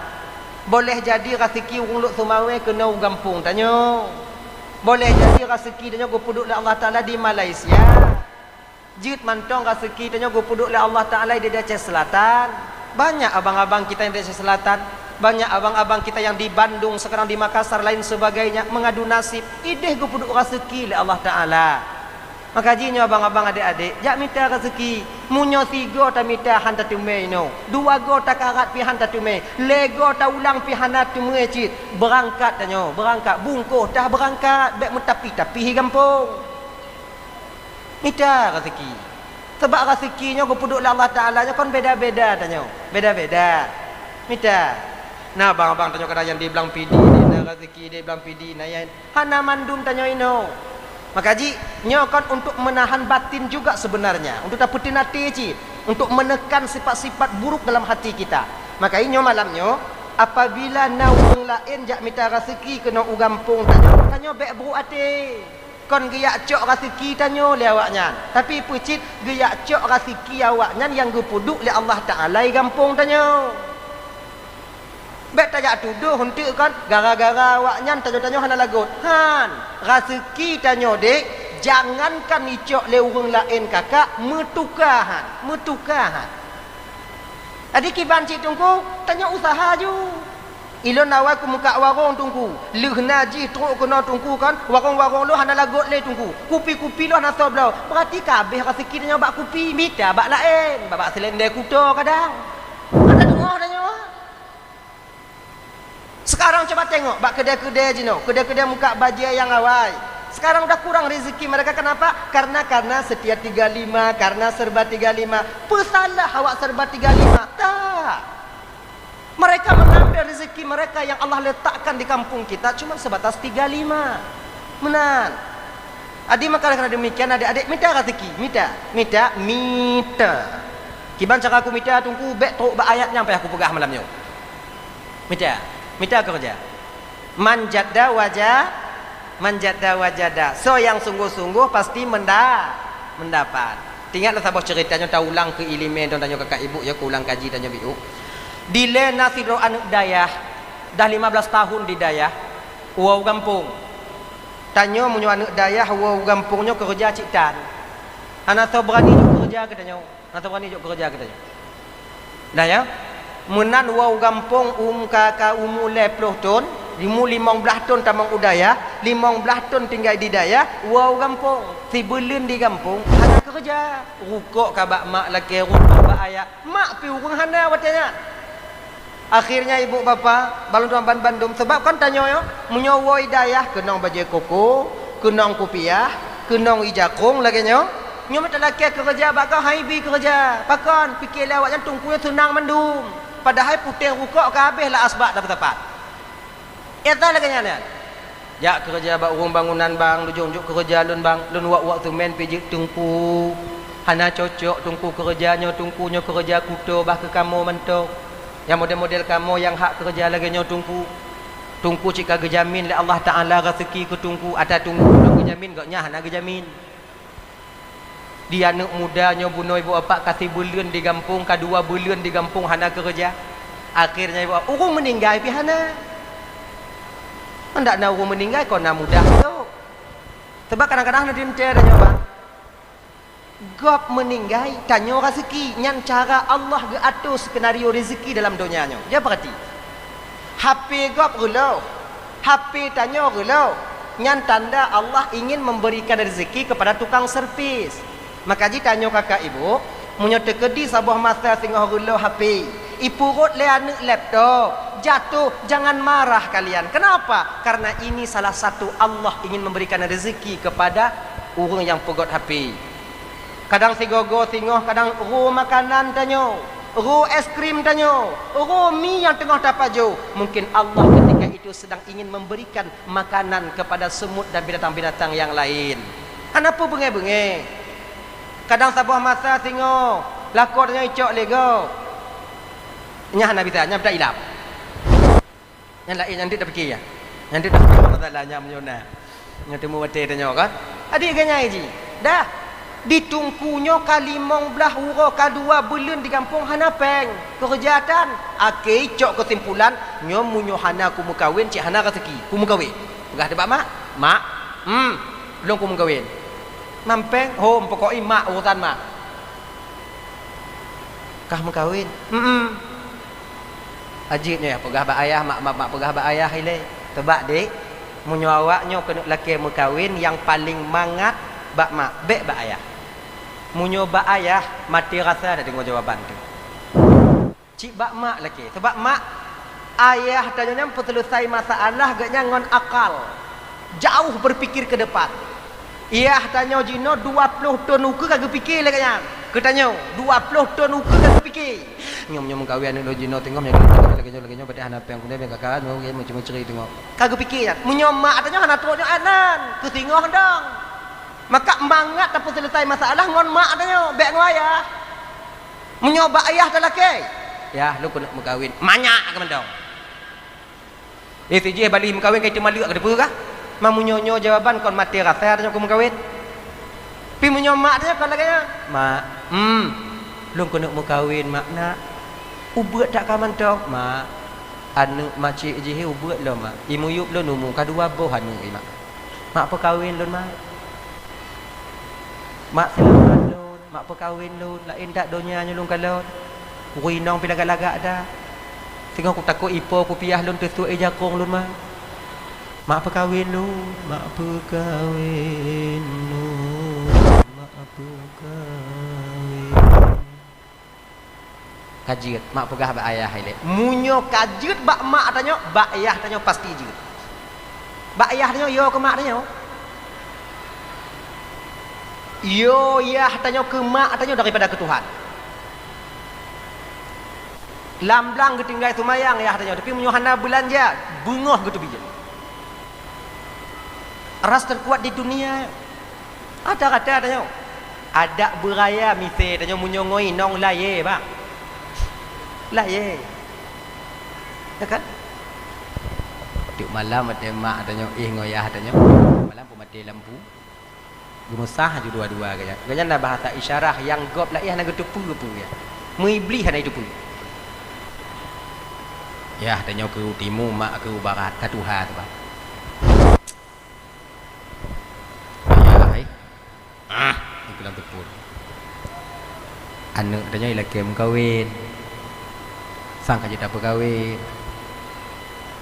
Boleh jadi raseuki ureuëng Lhokseumawe keunoe u gampông tanyoe. Boleh jadi raseuki tanyoe geupeuduek lé Allah Taala di Malaysia. Jeuet mantong raseuki tanyoe geupeuduek lé Allah Taala di Aceh Selatan. Banyak abang-abang kita yang di Aceh Selatan. Banyak abang-abang kita yang di Bandung, sekarang di Makassar, lain sebagainya, mengadu nasib, ideh geupeuduek raseuki lé Allah Taala. Maka jih nyoe abang-abang, adek-adek, jak mita raseuki. Meunyoe sigoe tamita han tateumé inoe, dua goe takarat pih han tateumé, lhée goe taulang pih hana teumé cit, beurangkat tanyoe, beurangkat, bungkôh tah beurangkat, bék meutapi-tapi hi gampông. Mita raseuki. Sabab raseuki nyoe geupeuduek lé Allah Taala nyoe kon beda-beda tanyoe. Beda-beda. Mita. Na abang-abang tanyoe kadang nyang di Blang Pidie, na raseuki di Blang Pidie, na nyang hana mandum tanyoe inoe. Maka jih, nyoe kon untuk menahan batin juga sebenarnya, untuk tapeuteun até cit, untuk menekan sifat-sifat buruk dalam hati kita. Maka nyoe malam nyoe, apabila na ureuëng laén jak mita raseuki keunoe u gampông tanyoe, tanyoe bék brok até. Kon geujak cok raseuki tanyoe lé awaknyan, tapi peucit geujak cok raseuki awaknyan nyang geupeuduek lé Allah Taala i gampông tanyoe. Bék tajak tudoh eunteuk kon gara-gara awaknyan tanyoe-tanyoe hana lagot. Han, raseuki tanyoe dek, jangankan icok lé ureuëng laén kakak, meutuka han, meutuka han. Jadi kiban cit Teungku, tanyoe useuha ju. Ilôn awai kumeukak warong Teungku, lheueh na jih trok keunoe Teungku kan, warong-warong lôn hana lagot lé Teungku. Kupi-kupi lôn hana soe bloe. Berarti ka habéh raseuki tanyoe bak kupi, mita bak laén, bak, bak seulendé kuto kadang. Hana teungoh tanyoe. Sekarang coba tengok bak keudè-keudè jinoe, keudè-keudè muka bajèe nyang awai. Sekarang udah kurang rezeki mereka, kenapa? Karena, karena setia tiga lima, karena serba tiga lima. Peusalah awak serba tiga lima. Tak. Mereka mengambil rezeki mereka yang Allah letakkan di kampung kita cuma sebatas tiga lima. Meunan. Adi maka karena demikian, adik-adik, mita rezeki, mita, mita, mita. Kiban cara aku mita, Teungku, bèk trok bak ayat nyang payah kupeugah malam nyoe. Mita, mita keureuja. Man jadda waja-, man jadda wajada. Soe nyang sungguh-sungguh pasti menda-, mendapat. Teuingat lôn saboh ceurita nyoe taulang keu ileumèe droe tanyoe kakak ibu, ya, keu ulang kaji tanyoe biôh. Dilèe na sidroe aneuk dayah, dah lima belas tahun di dayah, woe u gampông. Tanyoe meunyoe aneuk dayah woe u gampông nyoe keureuja cit tan. Hana soe beurani jok keureuja keu tanyoe. Hana soe beurani jok keureuja keu tanyoe. Nah, ya. Meunan woe u gampông um ka, ka umu lhèe ploh thon, umu limong blaih thon tamong u dayah, limong blaih thon tinggai di dayah, woe u gampông. Sibuleuen di gampông hana keureuja. Rukok ka bak mak lakèe, rukok bak ayah. Mak pih ureueng hana watèe nyan. Akhirnya ibu bapa, ban lôn tuan ban bandum, sebab kan tanyoe nyoe, meunyoe woe i dayah keunong bajèe koko, keunong kupiah, keunong ie jakong lagèe nyoe. Nyoe meutalakèe keureuja bak gob han ibi keureuja. Pakon, pike lé awaknyan Teungku nyoe seunang mandum. Padahai putéh rukok ka habéh lam asbak lam teupat. Éta lagèe nyan, nyan. Jak keureuja bak ureueng bangunan, bang, lôn jok keureuja lôn, bang. Lôn wak-wak seumén pih jeuet Teungku. Hana cocok Teungku keureuja nyoe, Teungku, nyoe keureuja kuto bah keu kamoe mantong. Nyang model-model kamoe nyang hak keureuja lagèe nyoe Teungku. Teungku cit ka geujamin lé Allah Taala raseuki keu Teungku, ata Teungku nyang geujamin, gobnyan hana geujamin. Di aneuk muda nyoe bunoe ibu bapak ka sibuleuen di gampông, ka dua buleuen di gampông hana keureuja. Akhirnya ibu bapak, ureueng meuninggai pih hana. Ndak na ureueng meuninggai kon na mudah tu. Sebab kadang-kadang na di meuté tanyoe, bang. Gob meuninggai, tanyoe raseuki, nyan cara Allah geuatur skenario rezeki dalam donya nyoe. Ya, berarti. H P gob reuloh, H P tanyoe reuloh, nyan tanda Allah ingin memberikan rezeki kepada tukang servis. Maka jih tanyoe kakak ibu, meunyoe teukeudi saboh masa singoh reuloh H P, ipurot lé aneuk laptop, jatuh, jangan marah kalian. Kenapa? Karena ini salah satu Allah ingin memberikan rezeki kepada ureueng nyang peugöt H P. Kadang sigoe-goe singoh, kadang roe makanan tanyoe, roe es krim tanyoe, roe mi nyang teungoh tapajoh. Mungkin Allah ketika itu sedang ingin memberikan makanan kepada semut dan binatang-binatang yang lain. Hana peue beungèh-beungèh. Kadang saboh masa singoh, lakoe tanyoe icok lé gob. Nyan hana bisa, nyan peutak ilap. Nyan laén, nyan deuek tapike, ya. Nyan deuek tapike masalah nyan meunyoe na. Nyoe teumu watèe tanyoe kan. Adik ganyai jih. Dah. Di Teungku nyoe ka limong blaih uroe, ka dua buleuen di gampông hana pèng. Keureuja tan. Akhé cok keusimpulan, nyoe meunyoe hana kumeukawen, cit hana raseuki. Kumeukawen. Peugah teuh bak mak. Mak. Hmm. Lôn kumeukawen. Mam pèng. Hom, pokok i mak urusan mak. Kah meukawen. Hmm. Ajit nyoe peugah bak ayah, mak, mak, mak peugah bak ayah ilée. Teubak dek, meunyoe awak nyoe keuneuk lakée meukawen, nyang paleng mangat bak mak, bék bak ayah. Meunyoe bak ayah, maté rasa tadeungoe jawaban teuh. Cit bak mak lakée. Teubak mak, ayah tanyoe nyan peuseuleusai masalah geuh nyan ngon akal. Jauh berpikir ke depan. Yah tanyoe jinoe dua ploh thon ukeue ka geupike lagée nyan. Keu tanyoe, dua ploh thon ukeue ka geupike. Nyoe, nyoe meukawen aneuk lôn jinoe teungoh, lagée nyoe, lagée nyoe, lagée nyoe, padahai hana péng guna, bék kakak, nyoe, nyoe, meucuri-curi teungoh. Ka geupike nyan. Meunyoe mak tanyoe hana trok nyoe anan, keu singoh dong. Maka mangat tapeuseuleusai masalah ngon mak tanyoe, bék ngon ayah. Meunyoe bak ayah talakée, "Yah, lôn keuneuk meukawen." Manyak keu mantong. Eh, sijih bali meukawen ka iteumaleuek ka teupeue kah? Ma meunyoe nyoe jawaban kon maté rasa tanyoe keu meukawen. Pi meunyoe mak tanyoe kon lagée nyan, "Mak, hmm, lôn keuneuk meukawen, mak, nak." "Ubeut that ka mantong, mak." "Aneuk macik jih ubeut lom, mak. Imuyueb lôn umu ka dua boh aneuk, mak. Mak peukawen lôn, mak. Mak seulamat lôn." Mak peukawen lôn, laén that donya nyoe lôn kalon. Ureueng inong pih lagak-lagak that. Singoh kutakot ipo kupiah lôn teusuek i jakong lôn, mak. Mak peukawen lôn, mak peukawen lôn, mak peukawen. Ka jeuet, mak peugah bak ayah ilée. Meunyoe ka jeuet bak mak tanyoe, bak yah tanyoe pasti jeuet. Bak yah tanyoe, yo keu mak tanyoe. Yo yah tanyoe keu mak tanyoe daripada keu Tuhan. Lam blang geutinggai seumayang yah tanyoe, tapi meunyoe hana beulanja, beungoh geuteubiet. Ras terkuat di dunia. Rata-rata tanyoe. Adak beuraya misée tanyoe meunyoe ngon inong layée, bang. Layée. Ya kan? Tiep malam watée mak tanyoe éh ngon yah tanyoe, malam peumaté lampu. Geumeusah aju dua-dua geuh nyan. Geuh nyan na bahasa isyarah nyang gob laén hana geuteupeue peue ya. Meuiblih hana jiteupeue. Yah tanyoe keu timu, mak keu barat, ka tuha teuh, bang. Ayah, hai. Ah, ikeulang teupon. Aneuk tanyoe ilakée meukawen. Sang ka jeuet tapeukawen.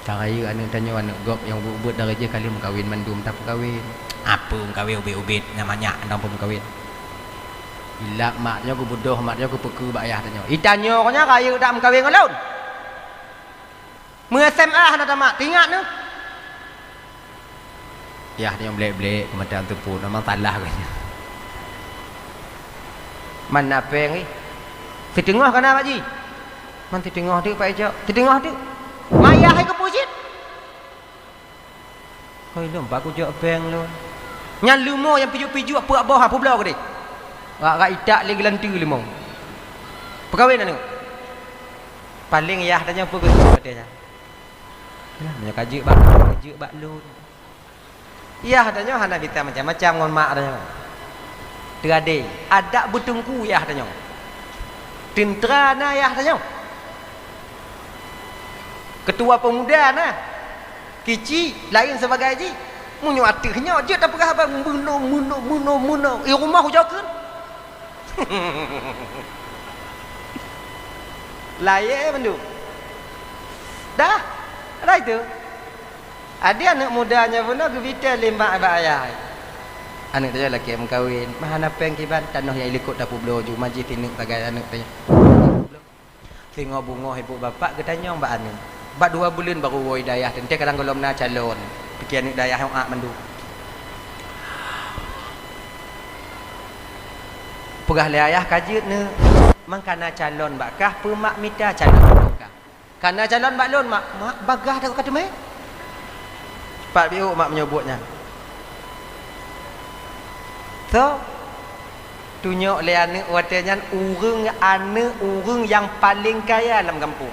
Tarayeuk aneuk tanyoe, aneuk gob nyang ubit-ubit dari jih ka lheueh meukawen mandum tapeukawen. Apeue meukawen ubit-ubit, nyan manyak andang peue meukawen. Ilak mak tanyoe geubeudôh, mak tanyoe geupeukeue bak yah tanyoe. Itanyoe nyan rayeuk dak meukawen ngon lôn. Meu-S M A hana tamat, teuingat neuh. Yah nyoe blek-blek keu mata teupeu, memang salah geuh nyan. Man na péng ih. Siteungoh ka na bak jih. Man siteungoh teuk Pak Icok, siteungoh teuk. Mayah hai keupeue cit. Hoi lôn, bak kujok péng lôn. Nyan leumo nyang pijuek-pijuek peuet boh ha peubloe keudeh. Rak-rak itak lé geulanteue leumo. Peukawen aneuk. Paleng yah tanyoe peue geuseuôt watée nyan. Yalah, meunyoe ka jeuet bak, ka jeuet bak lôn. Yah tanyoe hana bisa macam-macam ngon mak tanyoe. Teuadé, adak beuteungku yah tanyoe. Teuntra na yah tanyoe. Ketua pemuda na. Kici, laén sibagai jih. Meunyoe ateueh nyoe jeuet tapeugah haba meunoe, meunoe, meunoe, meunoe. I rumoh ujoe kheun. Layée mandum. Dah, dah itu. Adi aneuk muda nyoe bunoe geubitée lé mak bak ayah. Aneuk tanyoe lakée meukawen, mah hana péng kiban, tanoh nyang ilikot tapeubloe ju, ma jih tineuk sagai aneuk tanyoe. Singoh beungoh ibu bapak geutanyong bak aneuk. Bak dua buleuen baru woe dayah, teuntée kadang gohlom na calon. Pike aneuk dayah nyoe ak mandum. Peugah lé ayah ka jeuet neuh, mangkana calon bak kah, peu mak mita calon bak kah. Kana calon bak lôn, mak. Mak, bagah that ka teumé? Pat piôh mak meunyoe buet nyan. Soe? Tunyok lé aneuk watée nyan ureuëng, aneuk ureuëng nyang paleng kaya lam gampông.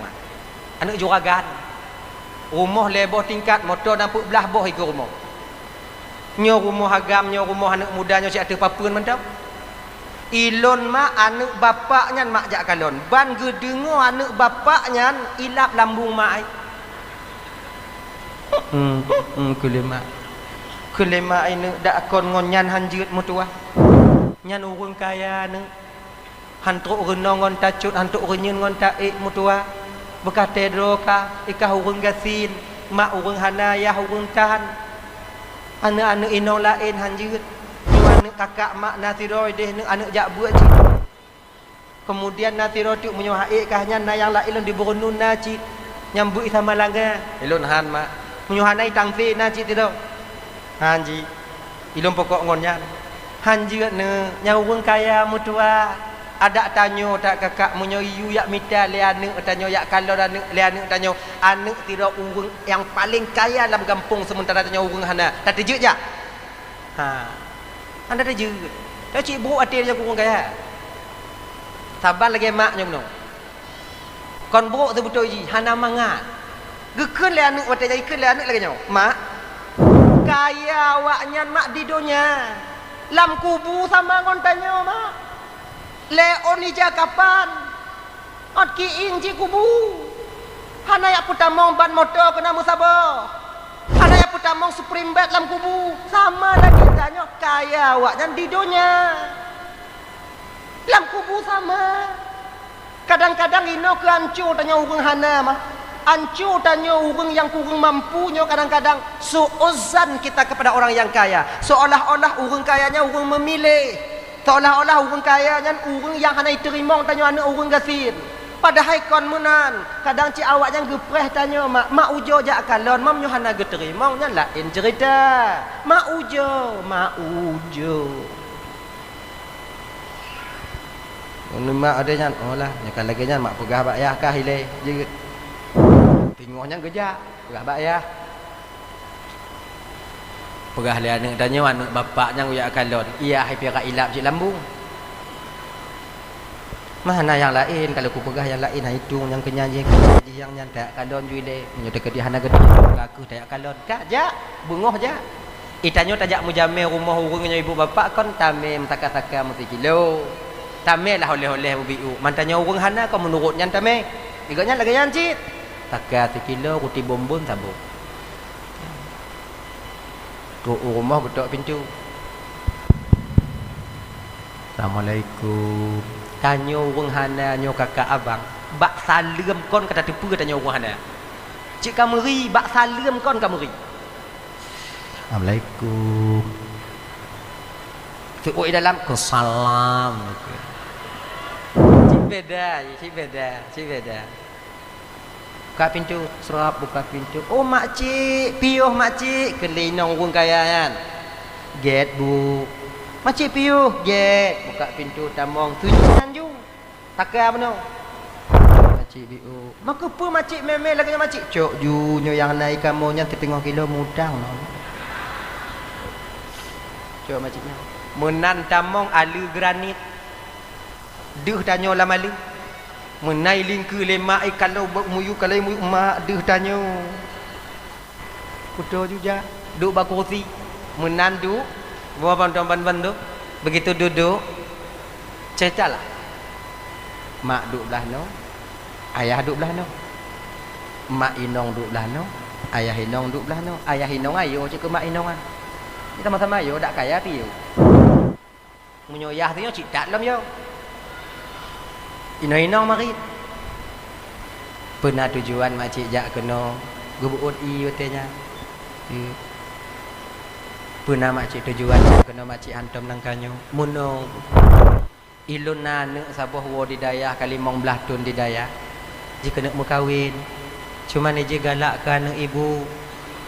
Aneuk juragan. Rumoh lhée boh tingkat, moto na peuet blaih boh ikeue rumoh. Nyoe rumoh agam, nyoe rumoh aneuk muda, nyoe siat ateueh papeuen mantong. Ilôn mak aneuk bapak nyan mak jak kalon. Ban geudeungoe aneuk bapak nyan ilab lambung mak ai. Hmm, hmm, keu lé mak. Keu lé mak ai neuk dak kon ngon nyan han jeuet meutuwah. Nyan ureuëng kaya neuk. Han trok reunoe ngon tacot, han trok reunyeun ngon taék meutuwah. Beukah teuh droe kah, ikah ureuëng gasien, mak ureuëng hana, yah ureuëng tan. Aneuëk-aneuëk inong laén han jeuet. Nyoe aneuëk kakak mak na sidroe deh, aneuëk aneuëk jak beuet cit. Keumudian na sidroe teuk, meunyoe han ék kah nyan, na nyang laén lom di Beureunuen na cit, nyang beuet sama langa. Ilôn han, mak. Meunyoe hana i Tangse na cit sidroe. Han jih. Ilôn pokok ngon nyan. Han jeuet neuh, nyang ureuëng kaya meutuah. Adak tanyoe that kakak, meunyoe iyue jak mita lé aneuëk tanyoe, jak kalon aneuëk lé aneuëk tanyoe, aneuëk sidroe ureuëng nyang paleng kaya lam gampông, seumeuntara tanyoe ureuëng hana. Tateujeuet jak? Ha. Hana tateujeuet. Tanyoe cit brok até tanyoe keu ureuëng kaya. Saban lagée mak nyoe bunoe. Kon brok seubeutôi jih, hana mangat. Geukheun lé aneuëk watée jai, kheun lé aneuëk lagée nyoe, "Mak, kaya awaknyan, mak, di donya. Lam kubu sama ngon tanyoe, mak. Lé ôn ija kapan, ôt kiéng cit kubu. Hana jak peutamong ban moto keu na meusaboh. Hana jak peutamong spring bed lam kubu. Sama lagée tanyoe, kaya awaknyan di donya. Lam kubu sama." Kadang-kadang inoe keu anco tanyoe ureuëng hana, mah. Anco tanyoe ureuëng nyang kureueng mampu nyoe kadang-kadang su'uzan kita kepada orang yang kaya. Seolah-olah ureuëng kaya nyan ureuëng meumiléh. Seolah-olah ureuëng kaya nyan ureuëng nyang hana iteurimong tanyoe aneuëk ureuëng gasien. Padahai kon meunan. Kadang cit awaknyan geupreh tanyoe, mak, mak ujoe jak kalon, meunyoe hana geuteurimong nyan laén ceurita. Mak ujoe, mak ujoe. Ngon mak adé nyan, "Oh lah, nyoe ka lagée nyan mak peugah bak yah kah ilée jeuet." Teungoh nyan geujak, peugah bak yah. Peugah lé aneuëk tanyoe, aneuëk bapak nyang ujak kalon, "Yah hai pirak ilab cit lambung. Mah na nyang laén, ka lheueh kupeugah nyang laén, hai tueng nyang keunyan jih, jih nyang nyan tajak kalon ju ilée. Meunyoe teukeudi hana geuteurimong, ka kheueh tajak kalon." Ka jak, beungoh jak. Itanyoe tajak meujamé rumoh ureuëng nyoe ibu bapak kon tamé meusaka-saka meusikilo. Tamé lah oleh-oleh beubiôh. Mantanyoe ureuëng hana kon meunurot nyan tamé. Di gobnyan lagée nyan cit. Saka sikilo, ruti bonbon saboh. Trok u rumoh geutok pintoe. "Assalamualaikum." Tanyoe ureuëng hana nyoe kakak abang. Bak saleuem kon ka tateupeue tanyoe ureuëng hana. Cit ka meuri, bak saleuem kon ka meuri. "Assalamualaikum." Teuôt i dalam, "Waalaikumsalam." Cit beda, cit beda, cit beda. Buka pintoe, serap buka pintoe. "Oh, makcik, piôh makcik," kheun lé inong ureuëng kaya nyan. "Gét, Bu." "Makcik piôh." "Gét." Buka pintoe, tamong, tujoh nyan ju. Saka bunoe. Makcik biôh. "Meukeupeu makcik mé-mé lagée nyan makcik?" "Cok ju, nyoe nyang na i kamoe nyan siteungoh kilo mutang lom." Cok makcik nyan. Meunan tamong aleue granit. Deuh tanyoe lam aleue. Meunan ilingkeue lé mak, ikalon bak muyueb, kalon muyueb mak, deuh tanyoe. Kuto ju jak, duek bak kursi. Meunan duek, bumoe ban-ban tu. Begitu duek, ceritalah. Mak duek blah noe, ayah duek blah noe. Mak inong duek blah noe, ayah inong duek blah noe. Ayah inong ayo cit keu mak inong nyan. Sama-sama ayo, dak kaya piôh. Meunyoe yah tanyoe cit that lom yo. Inong-inong marit. Peue na tujuan makcik jak keunoe geubeuôt ié watée nyan? Teuh. Peue na makcik tujuan jak keunoe makcik hantom nangka nyoe? Meunoe. Ilôn na aneuëk saboh woe di dayah ka limong blaih thon di dayah. Jikeuneuk meukawen. Cuma ijih galak keu aneuëk ibu.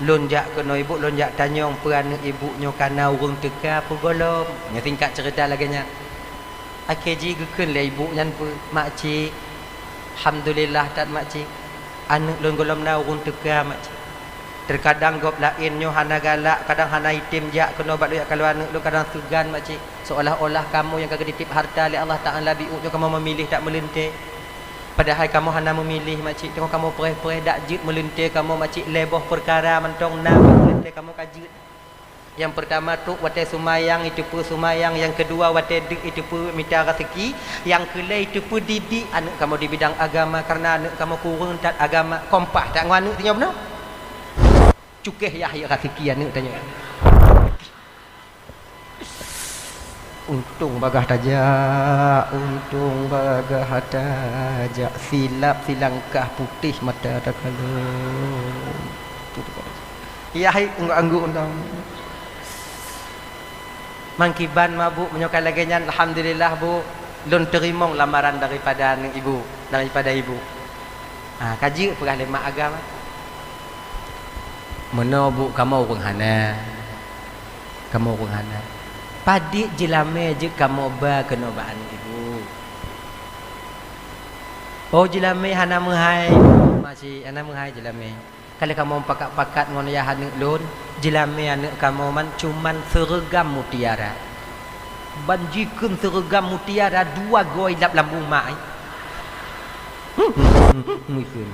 Lôn jak keunoe ibu, lôn jak tanyong peue aneuëk ibu nyoe ka na ureuëng teuka peue gohlom. Nyoe singkat cerita lagée nyan. Akhé jih geukheun lé ibu nyan peue, "Makcik, alhamdulillah that makcik. Aneuëk lôn gohlom na ureuëng teuka makcik." Teukadang gob laén nyoe hana galak, kadang hana item jak keunoe bak lôn jak kalon aneuëk lôn, kadang seugan makcik. Seolah-olah kamoe nyang ka geutitip harta lé Allah Taala biôh nyoe kamoe meumiléh that meuleuntée. Padahai kamoe hana meumiléh makcik, teungoh kamoe preh-preh dak jeuet meuleuntée kamoe makcik lhée boh peukara mantong na bak meuleuntée kamoe ka jeuet. Nyang peurtama trok watée seumayang iteupeue seumayang, nyang keudua watée deuk iteupeue mita raseuki, nyang keulhée iteupeue didik aneuëk kamoe di bidang agama, kareuna aneuëk kamoe kureueng that agama, kompah that ngon aneuëk tanyoe bunoe. Cukéh yah raseuki aneuëk tanyoe. Untông bagaih tajak, untông bagaih tajak, silap silangkah putéh mata takalon. Yah hai angguk-angguk untông. Mangkiban ma, Bu, meunyoe ka lagée nyan, alhamdulillah, Bu, lôn teurimong lamaran daripada aneuk ibu, daripada ibu. Ha, ka jeuet peugah lé mak agam. Meunoe, Bu, kamoe ureuëng hana. Kamoe ureuëng hana. Padit jeulamé jeuet kamoe ba keunoe bak aneuk ibu. Oh, jeulamé hana meuhai. Masih hana meuhai jeulamé. Ka lheueh kamoe pakat-pakat ngon yah aneuk lôn, jeulamé aneuk kamoe man cuman seureugam mutiara. Ban jikheun seureugam mutiara dua goe lab lambung mak, eh. Meukeun.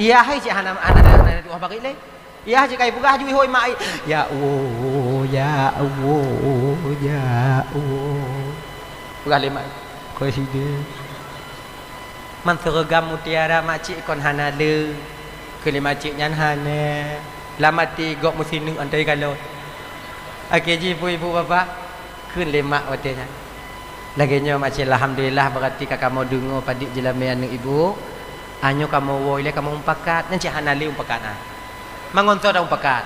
Yah hai cit hana, hana, hana, hana tuah parit lé. Yah cit kai peugah ju ihôi mak, eh. Ya Allah, ya Allah, ya Allah. Peugah lé mak, eh. Koi side. Man seureugam mutiara mak cik kon hana le. Kheun lé mak cik nyan hana. Lam até gob meusineuk antoi kalon. Akhé jih ibu-ibu bapak kheun lé mak watée nyan. Lagée nyoe mak cik, alhamdulillah, beurati ka kamoe deungoe padit jeulamé aneuk ibu. Anyoe kamoe woe ilée kamoe mupakat, nyan cit hana le mupakat na. Mangon soe dak mupakat.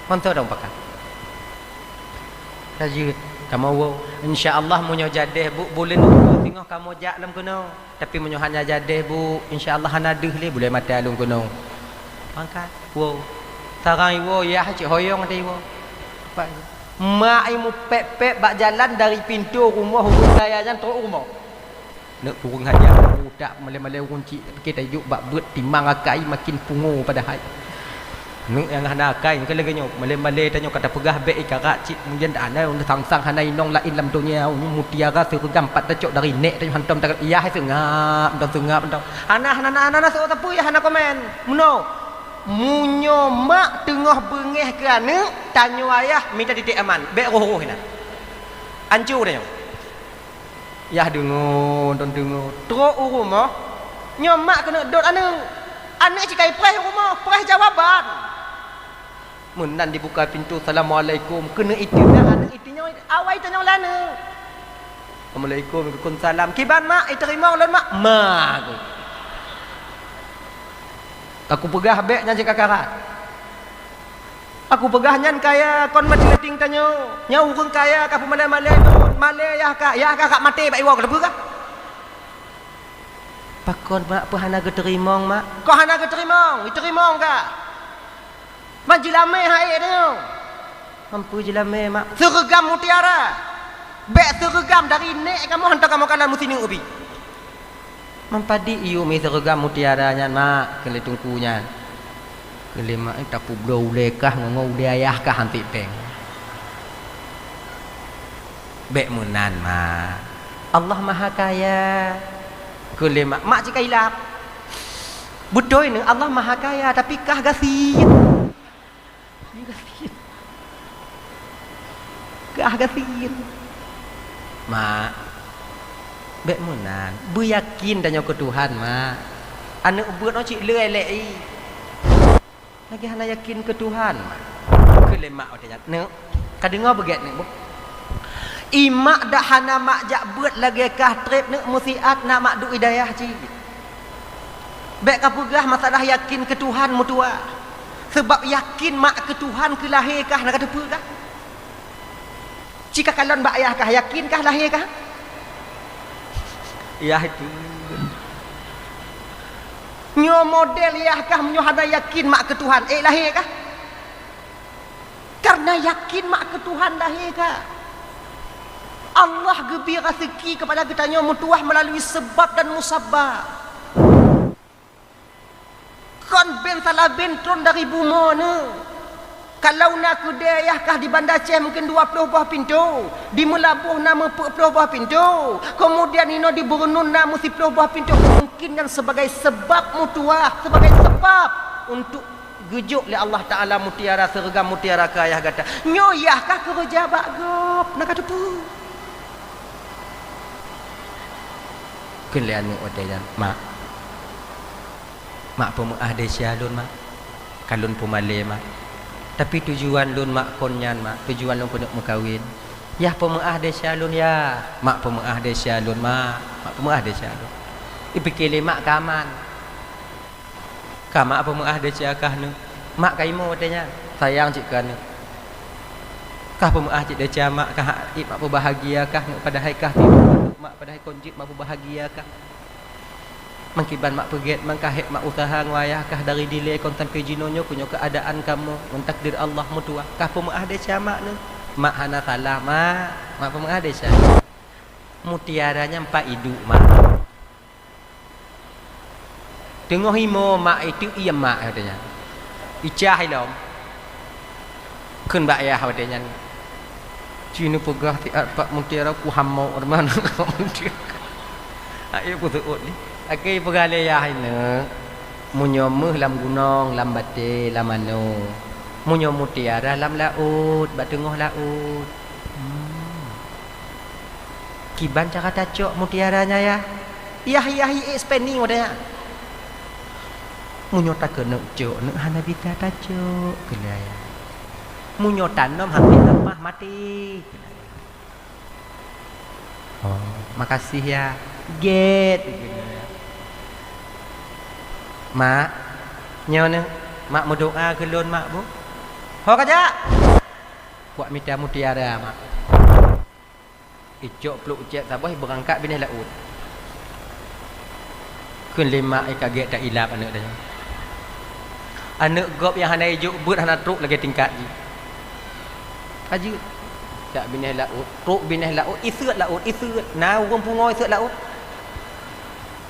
Mangon soe dak mupakat. Ka jeuet, kamoe woe. Insya Allah meunyoe jadeh, Bu, buleuen ukeue singoh kamoe jak lom keunoe. Tapi meunyoe hana jadeh, Bu, insya Allah hana deuh lé buleuen maté lôn keunoe. Mangkat, woe. Sagai woe, yah cit hoyong tadi woe. Mak i mupék-pék bak jalan dari pintoe rumoh ureuëng kaya nyan trok u rumoh. Neuk kureueng aja, utak malée-malée ureuëng cit, pike tajok bak beuet timang akai makin pungo padahai. Neuk nyang hana akai, engkai lagée nyoe, malée-malée tanyoe ka tapeugah bék ikarat cit, kemudian dak hana sang-sang hana inong laén lam donya, mutiara seureugam pat tacok dari nék tanyoe hantom takalon, yah seungab, hantom seungab, hantom. Hana, hana, hana, hana, hana, soe sapeue yah hana komen. Meunoe, meunyoe mak teungoh beungéh keu aneuk, tanyoe ayah mita titék aman, bék roh-roh inan. Anco tanyoe. Yah deungoe, don deungoe. Trok u rumoh, nyoe mak keuneuk dot aneuk. Aneuk cit kai preh u rumoh, preh jawaban. Meunan dibuka pintoe, "Assalamualaikum." Keuneuk iteuna aneuk iteunyoe, awai tanyong lé aneuk. "Assalamualaikum." "Waalaikumsalam." "Kiban mak?" "Iteurimong lôn mak." "Ma," ku. Ka kupeugah bék nyan cit kakarat. Aku peugah nyan kaya kon mating-mating tanyoe. Nyan ureuëng kaya ka peumalée-malée, malée yah ka, yah ka, ka maté bak iwoe ka teupeue kah? Pakon mak peu hana geuteurimong mak? Kok hana geuteurimong? Iteurimong ka. Mak jeulamé hai tanyoe. Mampu jeulamé mak. Seureugam mutiara. Bék seureugam dari nék kamoe hantom kamoe kalon meusineuk ubit. Meupadit iyue mi seureugam mutiara nyan mak, kheun lé teungku nyan. Kheun lé mak, eh, tapubloe ulée kah ngon ulée ayah kah hantik péng. Bék meunan mak. Allah Maha Kaya. Kheun lé mak, mak cit ka ilap. Beutôi neuh Allah Maha Kaya, tapi kah gasien. Gasien. Kah gasien. Mak, bék meunan. Beuyakin tanyoe keu Tuhan, mak. Aneuk beuet nyoe cit le lé i. Lagée hana yakin keu Tuhan, mak. Kheun lé mak watée nyan, "Neuk, ka deungoe beugét neuk, Bu?" I mak dak hana mak jak beuet lagée kah treb neuk meusiat na mak duek i dayah cit. Bék kapeugah masalah yakin keu Tuhan meutuwah. Seubab yakin mak keu Tuhan keu lahé kah na kateupeue kah? Ci kakalon bak yah kah, yakin kah lahé kah? Yah itu. Nyoe model yah kah meunyoe hana yakin mak keu Tuhan, ék lahé kah? Karena yakin mak keu Tuhan lahé kah? Allah geubri raseuki keupada geutanyoe meutuwah meulalu seubab dan musabab. Kon ben salah ben tron dari bumoe neuh. Kalau na keudée yah kah di Banda Aceh mungken dua ploh boh pintoe, di Meulaboh na meupeuet ploh boh pintoe, keumudian inoe di Beureunon na meusiploh boh pintoe, mungken nyan sebagai seubab meutuwah, sebagai seubab untuk geujok lé Allah Taala mutiara seureugam mutiara keu ayah gata. Nyoe yah kah keureuja bak gob, na kateupeue. Kheun lé aneuk watée nyan, "Mak, mak peumeu'ah desya lôn, mak. Ka lôn peumalée, mak. Tapi tujuan lôn, mak, kon nyan, mak. Tujuan lôn keuneuk meukawen. "Yah peumeu'ah desya lôn, yah." "Mak peumeu'ah desya lôn, mak. Mak peumeu'ah desya lôn." Ipike lé mak ka aman. "Ka mak peumeu'ah desya kah, neuk." Mak ka imo watée nyan, sayang cit keu aneuk. "Kah peumeu'ah cit desya mak, kah ék mak peubahagia kah, neuk, padahai kah pi mak, padahai kon jeuet mak peubahagia kah." Meukiban mak peugét, meukahék mak useuha ngon ayah kah dari dilée kon sampoe jinoenyoe, keu nyoe keuadaan kamoe ngon takdir Allah meutuah. "Kah peumeu'ah desya mak, neuk." "Mak hana salah, mak. Mak peumeu'ah desya." Mutiara nyan pat iduek, mak. Teungoh imo mak, iteuk iem mak, watée nyan. Icah ilom. Kheun bak yah watée nyan, "Ci neupeugah siat pat mutiara, kuhamok teuma ngon mutiara." Ayo kuseuôt lé. Akhé peugah lé yah, "Neuk, meunyoe méuh lam gunong, lam batée, lam anoe. Meunyoe mutiara lam laôt, bak teungoh laôt." Hmm. "Kiban cara tacok mutiara nyan, yah?" "Yah, yah, i expanding watée nyan." "Meunyoe takeuneuk cok, neuk hana bisa tacok," kheun lé yah. "Meunyoe tanom, hampéh sampah maté," kheun lé yah. "Oh, makasih, yah." "Gét," kheun lé yah. "Mak, nyoe neuk, mak meudoá keu lôn, mak, bu." "Ho kajak?" "Kuak mita mutiara, mak." Icok pluek ucék saboh, ibeurangkat binéh laôt. Kheun lé mak, ikagét tailab aneuk tanyoe. Aneuk gob nyang hana ijok beuet hana trok lagée tingkat jih. Ka jeuet. Jak binéh laôt, trok binéh laôt, iseuet laôt, iseuet. Na ureuëng pungo iseuet laôt?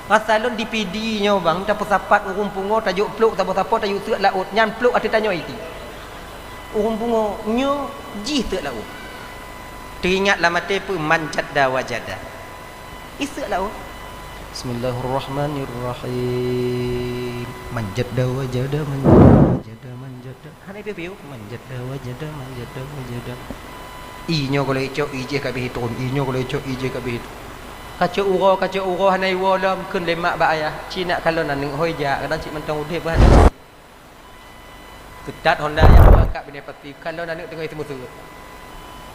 Rasa lôn di Pidie nyoe bang, tapeusapat ureuëng pungo, tajok pluek saboh sapo, tajok seuet laôt. Nyan pluek ateueh tanyoe iti. Ureuëng pungo nyoe jih seuet laôt. Teuingat lam até peue, "Man jadda wajada." Iseuet laôt. Bismillahirrahmanirrahim. "Man jadda wajada, man jadda wajada, man jadda." Hana piôh-piôh. "Man jadda wajada, man jadda wajada." I nyoe ka lheueh icok, i jih ka beh itrôn. I nyoe ka lheueh icok, i jih ka beh itrôn. Kacok uroe, kacok uroe hana iwoe lom, kheun lé mak bak ayah, "Ci nak kalon aneuk hôi jak, kadang cit mantong udeb bah." Teutat honda nyang meuangkat binéh pati, kalon aneuk teungoh iseumeuseut.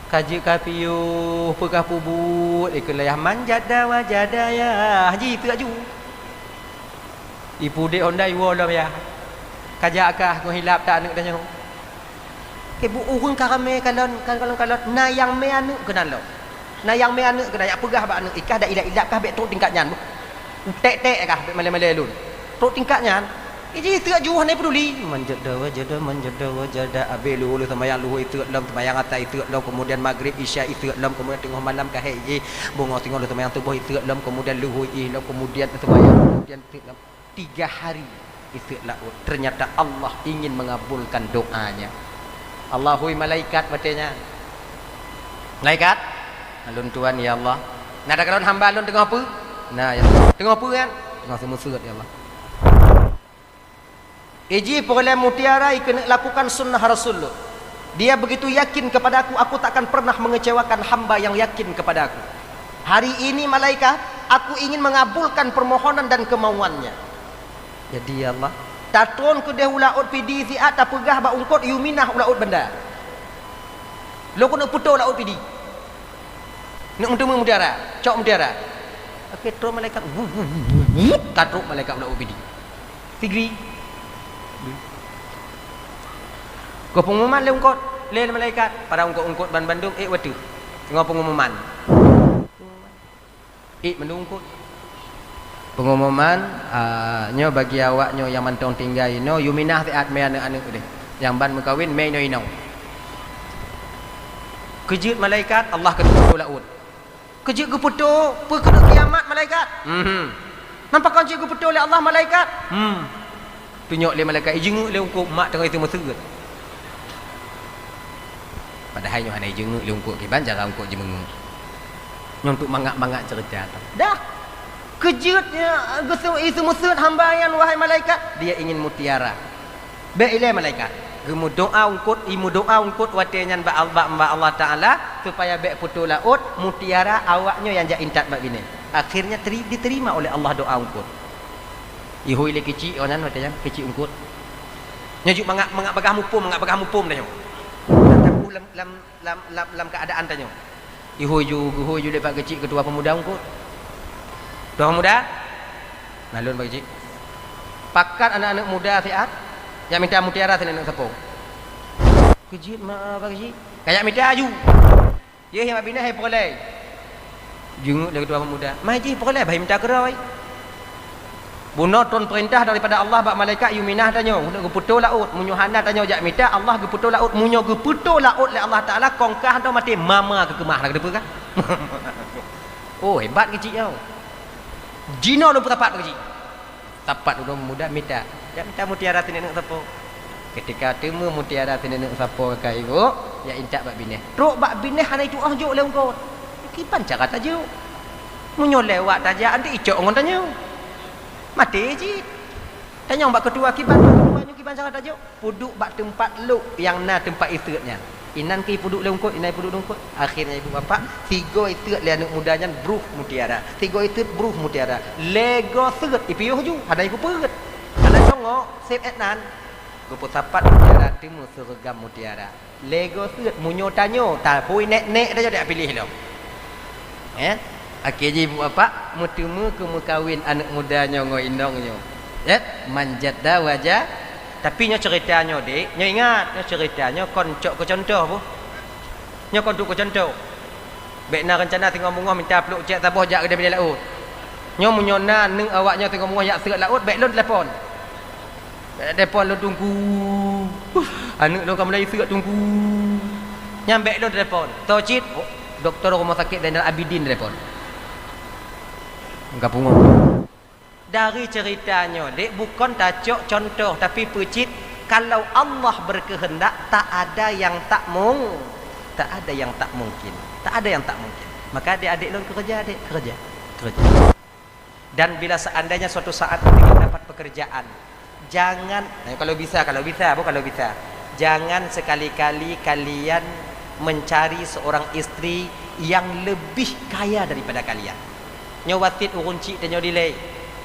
Ka jeuet ka piôh, peugah peubuet, ikheun lé yah, "Man jadda wajada, yah." Ji teuk aju. Ipudeb honda iwoe lom yah. Kajak kah ngon hilab that aneuk tanyoe. Keu bu ureuëng ka ramé kalon, kalon, kalon, na nyang mé aneuk keunan lom. Na nyang mé aneuk keunan, jak peugah bak aneuk, "Ikah dak ilab-ilab kah, bék trok tingkat nyan." Utek-tek kah, bék malée-malée lôn. Trok tingkat nyan. Iji teuk ju hana peuduli. Man jadda wajada, man jadda wajada. Abéh luhur lheueh seumayang luhur iseuet lom, seumayang ata iseuet lom, kemudian magrib, isya iseuet lom, kemudian teungoh malam ka hék jih. Beungoh singoh lheueh seumayang suboh iseuet lom, kemudian luhur ih lom, kemudian seumayang, kemudian iseuet lom. Tiga hari iseuet laôt. Ternyata Allah ingin mengabulkan doanya. Allah hui malaikat watée nyan. "Malaikat, lôn tuan, ya Allah. Na takalon hamba lôn teungoh peue?" "Na, ya Allah." "Teungoh peue nyan?" "Teungoh seumeuseut, ya Allah." Iji peureulée mutiara ikeuneuk lakukan sunnah Rasul lôn. Dia begitu yakin kepada-Ku, Aku tak akan pernah mengecewakan hamba yang yakin kepada-Ku. Hari ini, malaikat, Aku ingin mengabulkan permohonan dan kemauannya. Jadi, ya Allah, tatron keudeh u laôt Pidie siat, tapeugah bak ungkot, "Yue minah u laôt banda." Lôn keuneuk peutoe laôt Pidie. Neuk meuteumé mutiara, cok mutiara. Oke, troh malaikat, wu, wu, wu, wu, wu, ka trok malaikat u laôt Pidie. Sigri. Geupeungumuman lé ungkot, lé malaikat, para ungkot-ungkot ban bandum, ék u ateueh. Singoh peungumuman. Ék mandum ungkot. Peungumuman, a, nyoe bagi awak nyoe nyang mantong tinggai inoe, yue minah siat mé aneuk-aneuk deh. Nyang ban meukawen mé inoe-inoe. Keujeuet malaikat, Allah keuneuk peutoe laôt. Keujeuet geupeutoe, peu keuneuk kiamat malaikat? Mhm. Nampak kon cit geupeutoe lé Allah malaikat? Hmm. Tunyok lé malaikat, ijeungeuk lé ungkot, mak teungoh iteumeuseut. Padahai nyoe hana ijeungeuk lé ungkot, kiban cara ungkot jimeungeuk. Nyoe untuk mangat-mangat ceurita. Dah. Keujeuet, ya, geuseu-, iteumeuseut hamba nyan, wahai malaikat. Dia ingin mutiara. Bék ilée malaikat. Geumeudoá ungkot, imeudoá ungkot watée nyan bak Al-, bak, bak Allah Taala, supaya bék peutoe laôt, mutiara awak nyoe nyang jak intat bak binéh. Akhirnya teri-, diterima oleh Allah doá ungkot. Ihui lé keuchik awak nyan watée nyan, keuchik ungkot. Nyoe jeuet mangat, mangat bagah muphom, mangat bagah muphom tanyoe. Tataku lam, lam, lam, lam, lam keuadaan tanyoe. Ihôi ju, geuhôi ju lé Pak Keuchik, keutua pemuda eungkôt. Keutua pemuda, na lôn Pak Keuchik. Pakat aneuk-aneuk muda siat, jak mita mutiara sineuk neuk sapo. Keuh jeuet ma Pak Keuchik. Ka jak mita ju. Yeh, nyang bak binéh hai peureulèe. Jingeuet lé keutua pemuda. Mai jih peureulèe, bah mita keudroe. Bunoe tron peurintah daripada Allah bak malaikat, yue minah tanyoe, keuneuk geupeutoe laôt. Meunyoe hana tanyoe jak mita, Allah geupeutoe laôt. Meunyoe geupeutoe laôt lé Allah Taala, kong kah tanyoe maté, mama keukeumah na keudeue peugah. Oh, hebat Keuchik nyoe. Jinoe lôn peusapat Keuchik. Sapat ulôn muda mita. Jak mita mutiara sineuk neuk sapo. Ketika teuma mutiara sineuk neuk sapo ka ibu, jak intat bak binéh. Trok bak binéh hana itu'oh jok lé eungkôt. Kiban cara tajok? Meunyoe lewat tajak, anti icok ngon tanyoe. Maté cit. Tanyong bak keutua kiban, bak keutua nyoe kiban cara tajok. Peuduek bak teumpat lok nyang na teumpat iseuet nyan. Inan keuh ipeuduek lé eungkôt, inan ipeuduek lé eungkôt. Akhirnya ibu bapak, sigoe iseuet lé aneuk muda nyan bruh mutiara. Sigoe iseuet bruh mutiara. Lhèe goe seuet ipiôh ju, hana ipeupeuet. Hana congok, sép et nan. Geupeusapat mutiara teuma seureugam mutiara. Lhèe goe seuet, meunyoe tanyoe, tapui nèk-nèk tanyoe dak piléh lom. Eh? Akhé jih ibu bapak meuteumé keu meukawen aneuk muda nyoe ngon inong nyoe. Eh? Man jadda waja. Tapi nyoe ceurita nyoe, Dek. Nyoe ingat, nyoe ceurita nyoe kon cok keu contoh boh. Nyoe kon trok keu contoh. Bèk na reuncana singoh beungoh mita pluek cèk saboh jak keudéh binéh laôt. Nyoe meunyoe na neuk awak nyoe singoh beungoh jak seuet laôt, bèk lôn telepon. Bèk telepon lôn, Teungku. Aneuk lôn ka mulai seuet, Teungku. Nyan bèk lôn telepon. Toh cit, oh, dokto rumoh sakét Zainal Abidin telepon. Ka pungo. Dari ceurita nyoe, Dek, bukon tacok contoh, tapi peucit, kalau Allah berkehendak, tak ada yang tak mung-, tak ada yang tak mungkin. Tak ada yang tak mungkin. Maka adik-adik lôn keureuja, Dek, keureuja. Keureuja. Dan bila seandainya suatu saat kalian dapat pekerjaan, jangan, nah, kalau bisa, kalau bisa, apa kalau bisa, jangan sekali-kali kalian mencari seorang istri yang lebih kaya daripada kalian. Nyoe wasiet ureueng chik tanyoe dilèe.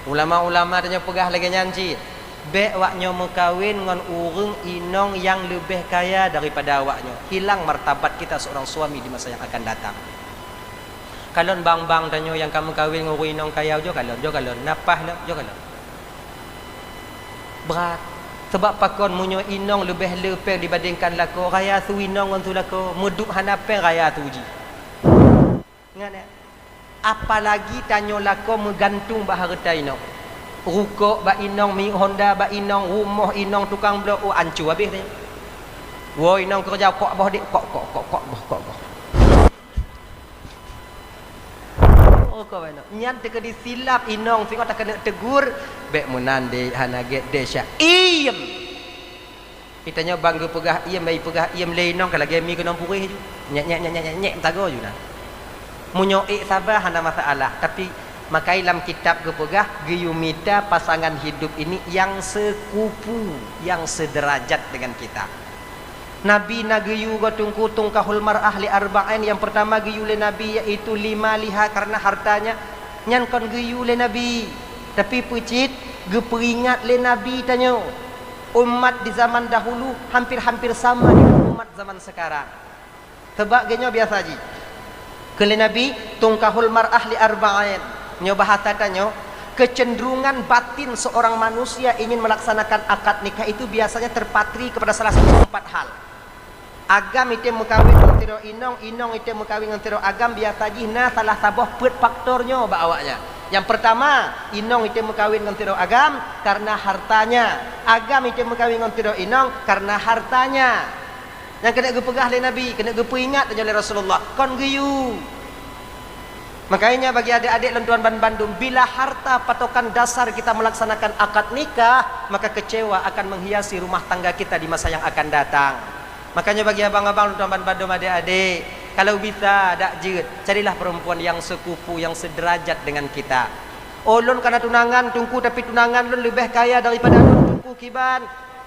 Ulama-ulama tanyoe peugah lagèe nyan cit. Bèk awak nyoe meukawen ngon ureueng inong nyang leubeh kaya daripada awak nyoe. Hilang martabat kita seorang suami di masa yang akan datang. Kalon bang-bang tanyoe nyang ka meukawen ngon ureueng inong kaya, jok kalon, jok kalon, na paih lom, jok kalon. Brat. Sabab pakon meunyoe inong leubeh le pèng dibandingkan lakoe, raya su inong ngon su lakoe, meudup hana pèng raya su jih. Ingat, ya? Apalagi tanyoe lakoe meugantung bak hareuta inong. Rukok bak inong, minyeuk honda bak inong, rumoh inong tukang bloe, oh, ancô habéh tanyoe. Woe inong keureuja, kok boh, Dek, kok, kok, kok, kok boh, kok boh. Oh, kok boh inong. Nyan teukeudi silap inong, singoh takeuneuk tegur, bèk meunan, Dek, hana gèt desya. Iem! Itanyoe bang geupeugah iem, bak ipeugah iem lé inong ka lagèe mi keunong puréh ju. Nyek, nyek, nyek, nyek, nyek, nyek, meusagoe ju na. Meunyoe ék saba hana masalah, tapi makai lam kitab geupeugah geuyue mita pasangan hidup ini yang sekufu, yang sederajat dengan kita. Nabi na geuyue goe Teungku, tungkahul mar'ah li arba'in, nyang peurtama geuyue lé Nabi yaitu limaliha, karena hartanya. Nyan kon geuyue lé Nabi, tapi peucit geupeuingat lé Nabi tanyoe. Umat di zaman dahulu hampir-hampir sama dengan umat zaman sekarang. Sabab geuh nyoe biasa jih. Keu lé Nabi, tungkahul mar'ah li arba'in. Nyoe bahasa tanyoe, kecenderungan batin seorang manusia ingin melaksanakan akad nikah itu biasanya terpatri kepada salah satu empat hal. Agam item meukawen ngon sidroe inong, inong item meukawen ngon sidroe agam, biasa jih na salah saboh peuet faktor nyoe bak awaknyan. Nyang peurtama, inong item meukawen ngon sidroe agam karena hartanya. Agam item meukawen ngon sidroe inong karena hartanya. Nyang keuneuk geupeugah lé Nabi, keuneuk geupeuingat tanyoe lé Rasulullah, kon geuyue. Makanya bagi adik-adik lôn tuan banbandum, bila harta patokan dasar kita melaksanakan akad nikah, maka kecewa akan menghiasi rumah tangga kita di masa yang akan datang. Makanya bagi abang-abang lôn tuan banbandum, adik-adik, kalau bisa dak jeuet, carilah perempuan yang sekufu, yang sederajat dengan kita. Oh, lôn ka na tunangan, Teungku, tapi tunangan lôn leubeh kaya daripada lôn, Teungku, kiban.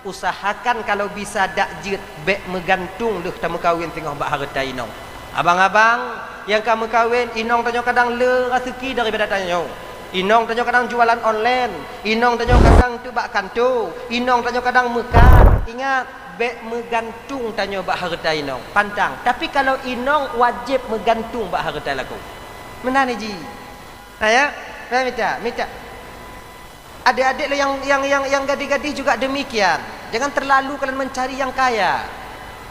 Usahakan kalau bisa dak jeuet, bèk meugantung lheueh tameukawen singoh bak hareuta inong. Abang-abang nyang ka meukawen, inong tanyoe kadang le raseuki daripada tanyoe. Inong tanyoe kadang jualan online, inong tanyoe kadang teuk bak kanto, inong tanyoe kadang meukat. Ingat, Bék meugantung tanyoe bak hareuta inong, pantang. Tapi kalau inong wajéb meugantung bak hareuta lakoe. Meunan jih. Ayah, bék mita, mita. Adik-adik lo nyang, nyang, nyang, nyang gadih-gadih juga demikian. Jangan terlalu kalian mencari yang kaya.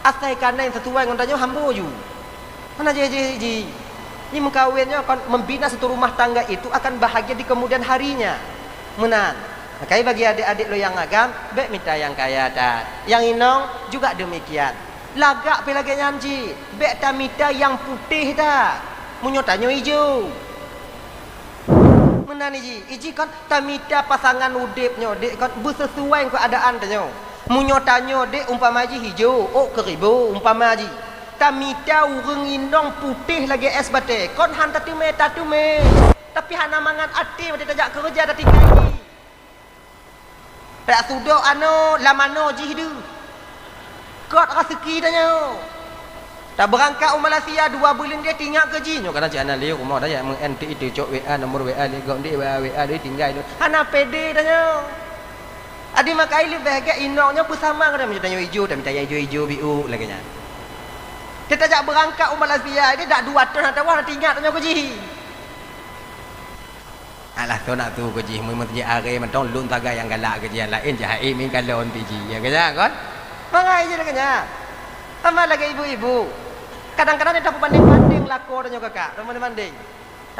Asai kana nyang sesuai ngon tanyoe hambo ju. Hana jih-jih-jih. Nyoe meukawen nyoe kon membina satu rumah tangga itu akan bahagia di kemudian harinya. Meunan. Makanya bagi adik-adik lo nyang agam, bék mita nyang kaya that. Nyang inong juga demikian. Lagak pih lagée nyan jih, bék tamita nyang putéh that. Meunyoe tanyoe ijo. Meunan jih, iji kon tamita pasangan udeb nyoe dek kon beusesuai ngon keuadaan tanyoe. Meunyoe tanyoe dek umpama jih ijo, ôk keuribo umpama jih. Tamita ureuëng inong putéh lagée és batée, kon han tateumé-tateumé. Tapi hana mangat até watée tajak keureuja tatinggai jih. Rak sudok anoe lam anoe jih deuh. Kot raseuki tanyoe. Tabeurangkat u Malaysia dua buleuen deh tinggai keu jih. Nyoe kadang cit hana lé rumoh dah jak meu'en ti itu cok W A, nomor W A lé gob di W A, W A lé tinggai tu. Hana pede tanyoe. Adi makai leubeh gét inong nyoe beusama ngon tanyoe ijo, tamita nyang ijo-ijo biu lagée nyan. Teutajak beurangkat u Malaysia deh dak dua thon hana tawoh hana tinggai tanyoe keu jih. Alah, toh nak tu keu jih, meunyoe jih aré mantong lôn sagai nyang galak keu jih, nyang laén jih hai meukalon ti jih, ya keu jih kon? Mangai jih lagée nyan. Sama lagée ibu-ibu. Kadang-kadang dia tapeubandeng-bandeng lakoe tanyoe kakak, tapeubandeng-bandeng.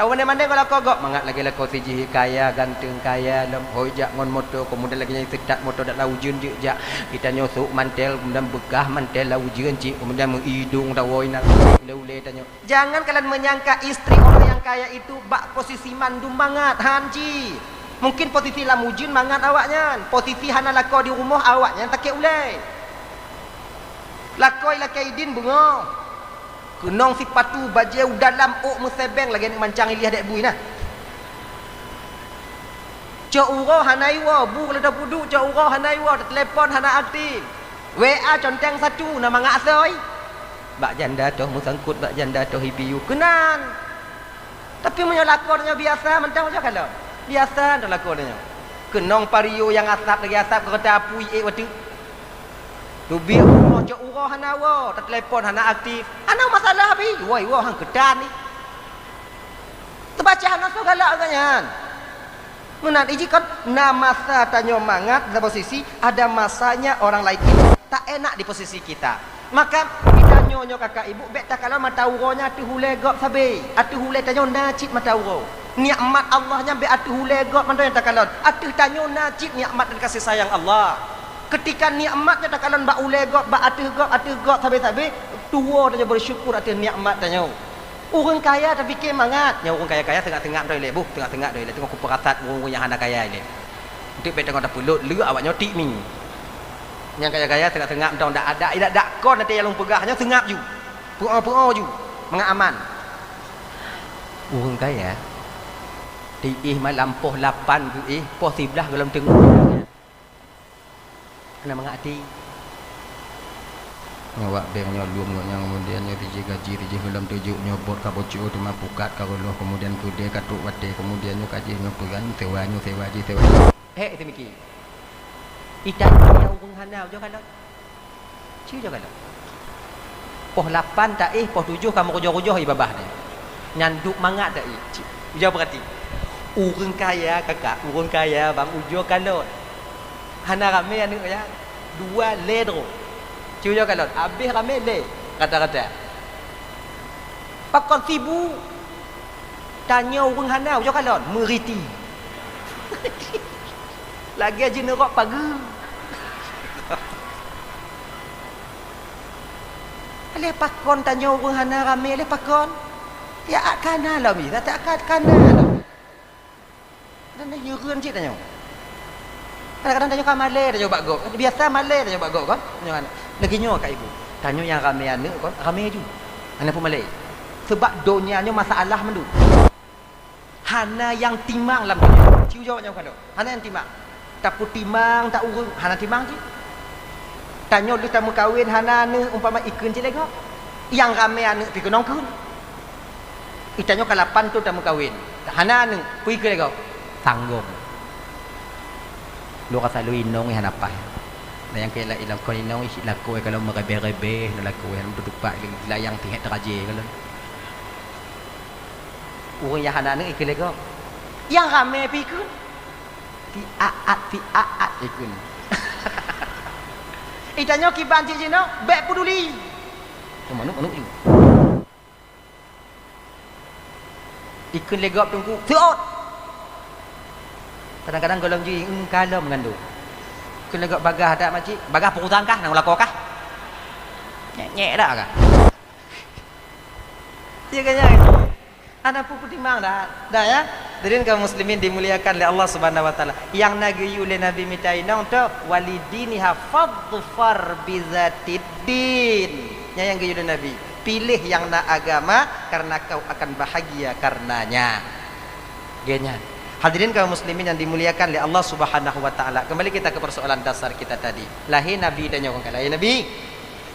Tapeubandeng-bandeng ngon lakoe gob, mangat lagée lakoe si jih kaya, ganteng kaya, lom hôi jak ngon moto, kemudian lagée nyan seutat moto dak lam ujeuen jeuet jak. Geutanyoe sôk mantel, kemudian beukah mantel lam ujeuen cit, kemudian meuidong tawoe inan ulée-ulée tanyoe. Jangan kalian menyangka istri orang yang kaya itu bak posisi mandum mangat, han jih. Mungkin posisi lam ujeuen mangat awaknyan, posisi hana lakoe di rumoh awaknyan sakét ulée. Lakoe ilakée idin beungoh. Keunong sipatu bajée u dalam ôk meusebeng lagée aneuk mancang ilih adek bui nah. Cok uroe hana iwoe, bu ka lheueh tapeuduek, cok uroe hana iwoe, teutelepon hana aktif. W A conteng satu, na mangat asoe. Bak janda toh meusangkot, bak janda toh ipiu keunan. Tapi meunyoe lakoe tanyoe biasa, mantong meunyoe kalon. Biasa mantong lakoe tanyoe. Keunong pario nyang asab lagée asab keureuta apui ék watée. Teubiet rumoh cok uroe hana woe, teutelepon hana aktif. Hana masalah pi, woe-woe han keutan ni. Teubaca hana soe galak geuh nyan. Meunan iji kon na masa tanyoe mangat di posisi, ada masanya orang lain itu tak enak di posisi kita. Maka geutanyoe nyoe kakak ibu bék takalon mata uroe nyan ateueh ulée gob sabe, ateueh ulée tanyoe na cit mata uroe. Nikmat Allah nyan bék ateueh ulée gob mantong nyang takalon, ateueh tanyoe na cit nikmat dan kasih sayang Allah. Keutika nikmat nyan takalon bak ulée gob, bak ateueh gob, ateueh gob sabe-sabe, tuwoe tanyoe beusyukur ateueh nikmat tanyoe. Ureuëng kaya tapike mangat, nyan ureuëng kaya-kaya seungab-seungab droe ilée, boh seungab-seungab droe ilée teungoh kupeurasat ureuëng-ureuëng nyang hana kaya ilée. Enteuk bék teungoh tapeulot lé awaknyoe tik mi. Nyang kaya-kaya seungab-seungab mantong dak ada, dak, dak kon até nyang lôn peugah nyoe seungab ju. Peuo-peuo ju, mangat aman. Ureuëng kaya tiéh malam poh lapan geuéh, poh siblaih gohlom teungoh. Hana mangat até. Nyoe wak bank nyoe lom ngon nyang keumudian nyoe tijih gaji tijih gohlom tujoh nyoe bot ka boco teuma pukat ka reuloh keumudian keudée ka trok watée keumudian nyoe ka jih nyoe peugah nyoe sewa nyoe sewa jih sewa. Hék teumiké. Ita nyoe ureuëng hana ujoe kalon. Ci ujoe kalon. Poh lapan taéh, poh tujoh ka meurujoh-rujoh ié babah nyan. Nyan duek mangat taéh. Ci ujoe peurati. Ureuëng kaya kakak, ureuëng kaya bang ujoe kalon. Hana ramé aneuëk ya. Dua lé droe. Ci ujoe kalon, habéh ramé lé rata-rata. Pakon sibuk. Tanyoe ureuëng hana ujoe kalon, meuriti. Lagée jeuet neurok pageue. Aléh pakon tanyoe ureuëng hana ramé, aléh pakon? Ya, kana lom, ya, tak kana lom. Dan dah hireuen cit tanyoe. Kadang-kadang tanyoe ka malée tanyoe bak gob. Biasa malée tanyoe bak gob kan? Tanyoe kan. Lagée nyoe ka ibu. Tanyoe nyang ramé aneuëk kon, ramé ju. Hana peumalée. Sebab donya nyoe masalah mandum. Hana nyang timang lam donya. Ci ujoe nyoe ka lôn. Hana nyang timang. Tapeutimang tak ureuëng, hana timang cit. Tanyoe lheueh tameukawen hana aneuëk umpama ikheun cit lé gob. Nyang ramé aneuëk pi keunong kheun. Itanyoe ka lapan thon tameukawen. Hana aneuëk, peue ikheun lé gob? Sanggong. Lôn rasa lôn inong hana paih. Nyang keu lakoe inong ih lakoe kalau meureubeue-reubeue na lakoe, hana meututupak lagi layang tihek teuraje kalau. Ureuëng nyang hana aneuëk ikheun lé gob. Nyang ramé pih ikheun. Ti aat, ti aat ikheun. Itanyoe kiban cit jinoe, bék peuduli. Manuk-manuk ju. Ikheun lé gob teungku, seuôt! Kadang-kadang gohlom ji, "Eungkalom ngon lôn." Ikheun lé gob bagaih that makcik, bagaih peurutang kah, nyang lakoe kah? Nyek-nyek dak kah? Iya kan, ya? Hana peue peutimang dak? Dak, ya? Hadirin kaum muslimin dimuliakan lé Allah Subhanahu wa Taala. Nyang na geuyue lé Nabi mita inong tu, "Walidiniha fadhfar bizatid din." Nyan nyang geuyue lé Nabi. Piléh nyang na agama, karena kau akan bahagia karenanya. Geuh nyan. Hadirin kaum muslimin yang dimuliakan oleh Allah Subhanahu wa Taala. Kembali kita ke persoalan dasar kita tadi. Lahé Nabi tanyoe kon ka lahé Nabi.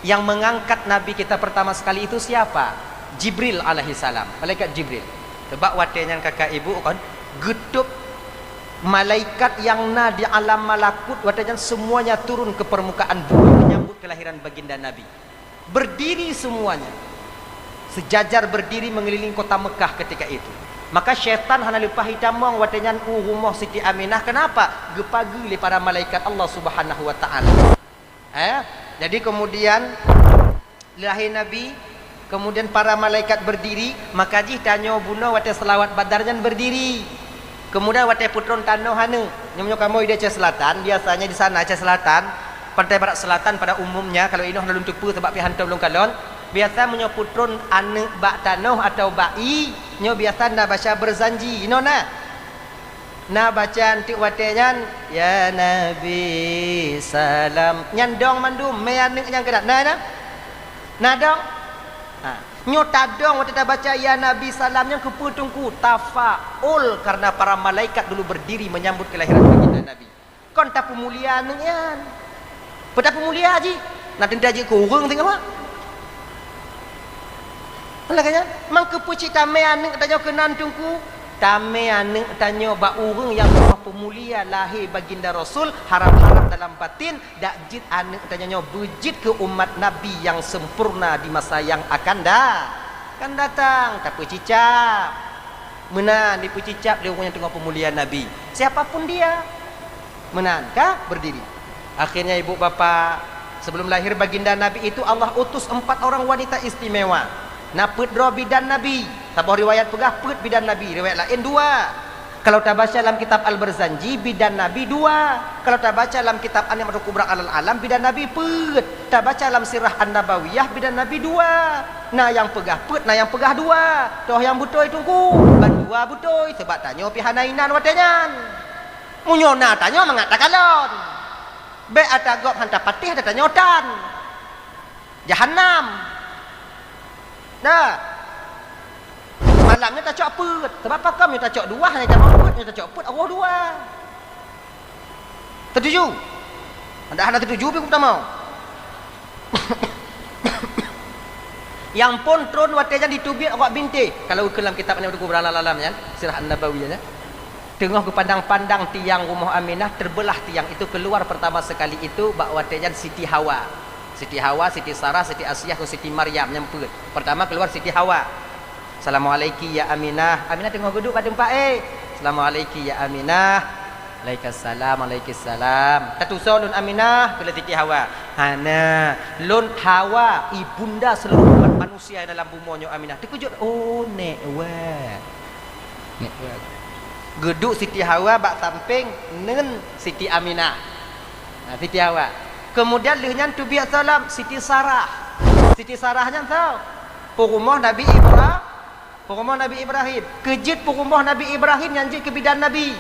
Yang mengangkat Nabi kita pertama sekali itu siapa? Jibril alaihissalam. Malaikat Jibril. Sebab watée nyan kakak ibu kon geutôb malaikat yang na di alam malakut, watée nyan semuanya turun ke permukaan bumi menyambut kelahiran baginda Nabi. Berdiri semuanya. Sejajar berdiri mengelilingi kota Mekah ketika itu. Maka syaitan hana leupah itamong watée nyan u rumoh Siti Aminah. Kenapa? Geupageue lé para malaikat Allah Subhanahu wa Taala. Eh, jadi kemudian lahé Nabi, kemudian para malaikat berdiri, maka jih tanyoe bunoe watée seulawat Badar nyan berdiri. Kemudian watée peutron tanoh aneuëk, nyoe meunyoe kamoe di Aceh Selatan, biasanya di sana Aceh Selatan, Pantai Barat Selatan pada umumnya, kalau inoe hana lôn teupeue sabab pih hantom lôn kalon, biasa meunyoe peutron aneuëk bak tanoh atau bak ié, nyoe biasa na baca berzanji, inoe na. Na baca anteuk watée nyan, "Ya Nabi salam." Nyan dong mandum, mé aneuëk nyang keunan. Na, na? Na dong? Ha. Nyoe tadong watée tabaca, "Ya Nabi salam," nyan keupeue teungku? Tafaul karena para malaikat dulu berdiri menyambut kelahiran baginda Nabi. Kon tapeumulia aneuëk nyan. Peue tapeumulia jih? Na teuntée jeuet keu ureuëng singoh. Lagée nyan, mangkeupeue cit tamé aneuëk tanyoe keunan teungku? Tamé aneuëk tanyoe bak ureuëng nyang teungoh peumulia lahé baginda Rasul, harap-harap dalam batin dak jeuet aneuëk tanyoe nyoe beujeuet keu umat Nabi nyang sempurna di masa nyang akan da-, akan datang. Tapeucicab. Meunan dipeucicab lé ureuëng nyang teungoh peumulia Nabi. Siapa pun dia. Meunan ka berdiri. Akhirnya ibu bapa, sebelum lahir baginda Nabi itu Allah utus empat orang wanita istimewa. Na peuet droe bidan Nabi. Saboh riwayat peugah peuet bidan Nabi, riwayat laén dua. Kalau tabaca lam kitab Al-Barzanji, bidan Nabi dua. Kalau tabaca lam kitab An-Ni'matul Kubra Alal Alam, bidan Nabi peuet. Tabaca lam Sirah An-Nabawiyah, bidan Nabi dua. Na nyang peugah peuet, na nyang peugah dua. Toh nyang beutôi teungku? Ban dua beutôi, sebab tanyoe pih hana inan watée nyan. Meunyoe na tanyoe mangat takalon. Bék ata gob han tapatéh ata tanyoe tan. Jahannam. Nah. Malam nyoe tacok peuet. Sebab pakon nyoe tacok dua, hana tamong peuet, nyoe tacok peuet, Allah dua. Setuju? Anda hana setuju, pih kutamong. Nyang phon tron watée nyan diteubiet awak bintéh. Kalau ikheun lam kitab An-Ni'matul Kubra Alal Alam nyan, Sirah An-Nabawiyah nyan. Teungoh geupandang-pandang tiang rumoh Aminah, terbelah tiang itu, keluar pertama sekali itu bak watée nyan Siti Hawa. Siti Hawa, Siti Sarah, Siti Asiah, ngon Siti Maryam nyang peuet. Pertama keluar Siti Hawa. "Assalamualaiki ya Aminah." Aminah teungoh geuduek bak teumpat, eh. "Assalamualaiki ya Aminah." "Alaikassalam, alaikissalam." "Tatusoe lôn Aminah," kheun lé Siti Hawa. "Hana, lôn Hawa, ibunda seluruh umat manusia dalam bumoe nyoe Aminah." Teukeujot, "Oh, nék wah." Nék wah. Geuduek Siti Hawa bak sampéng ngon Siti Aminah. Nah, Siti Hawa. Kemudian lheueh nyan teubiet salam Siti Sarah. Siti Sarah nyan soe? Peurumoh Nabi Ibra-, peurumoh Nabi Ibrahim. Keujeuet peurumoh Nabi Ibrahim nyang jeuet keu bidan Nabi.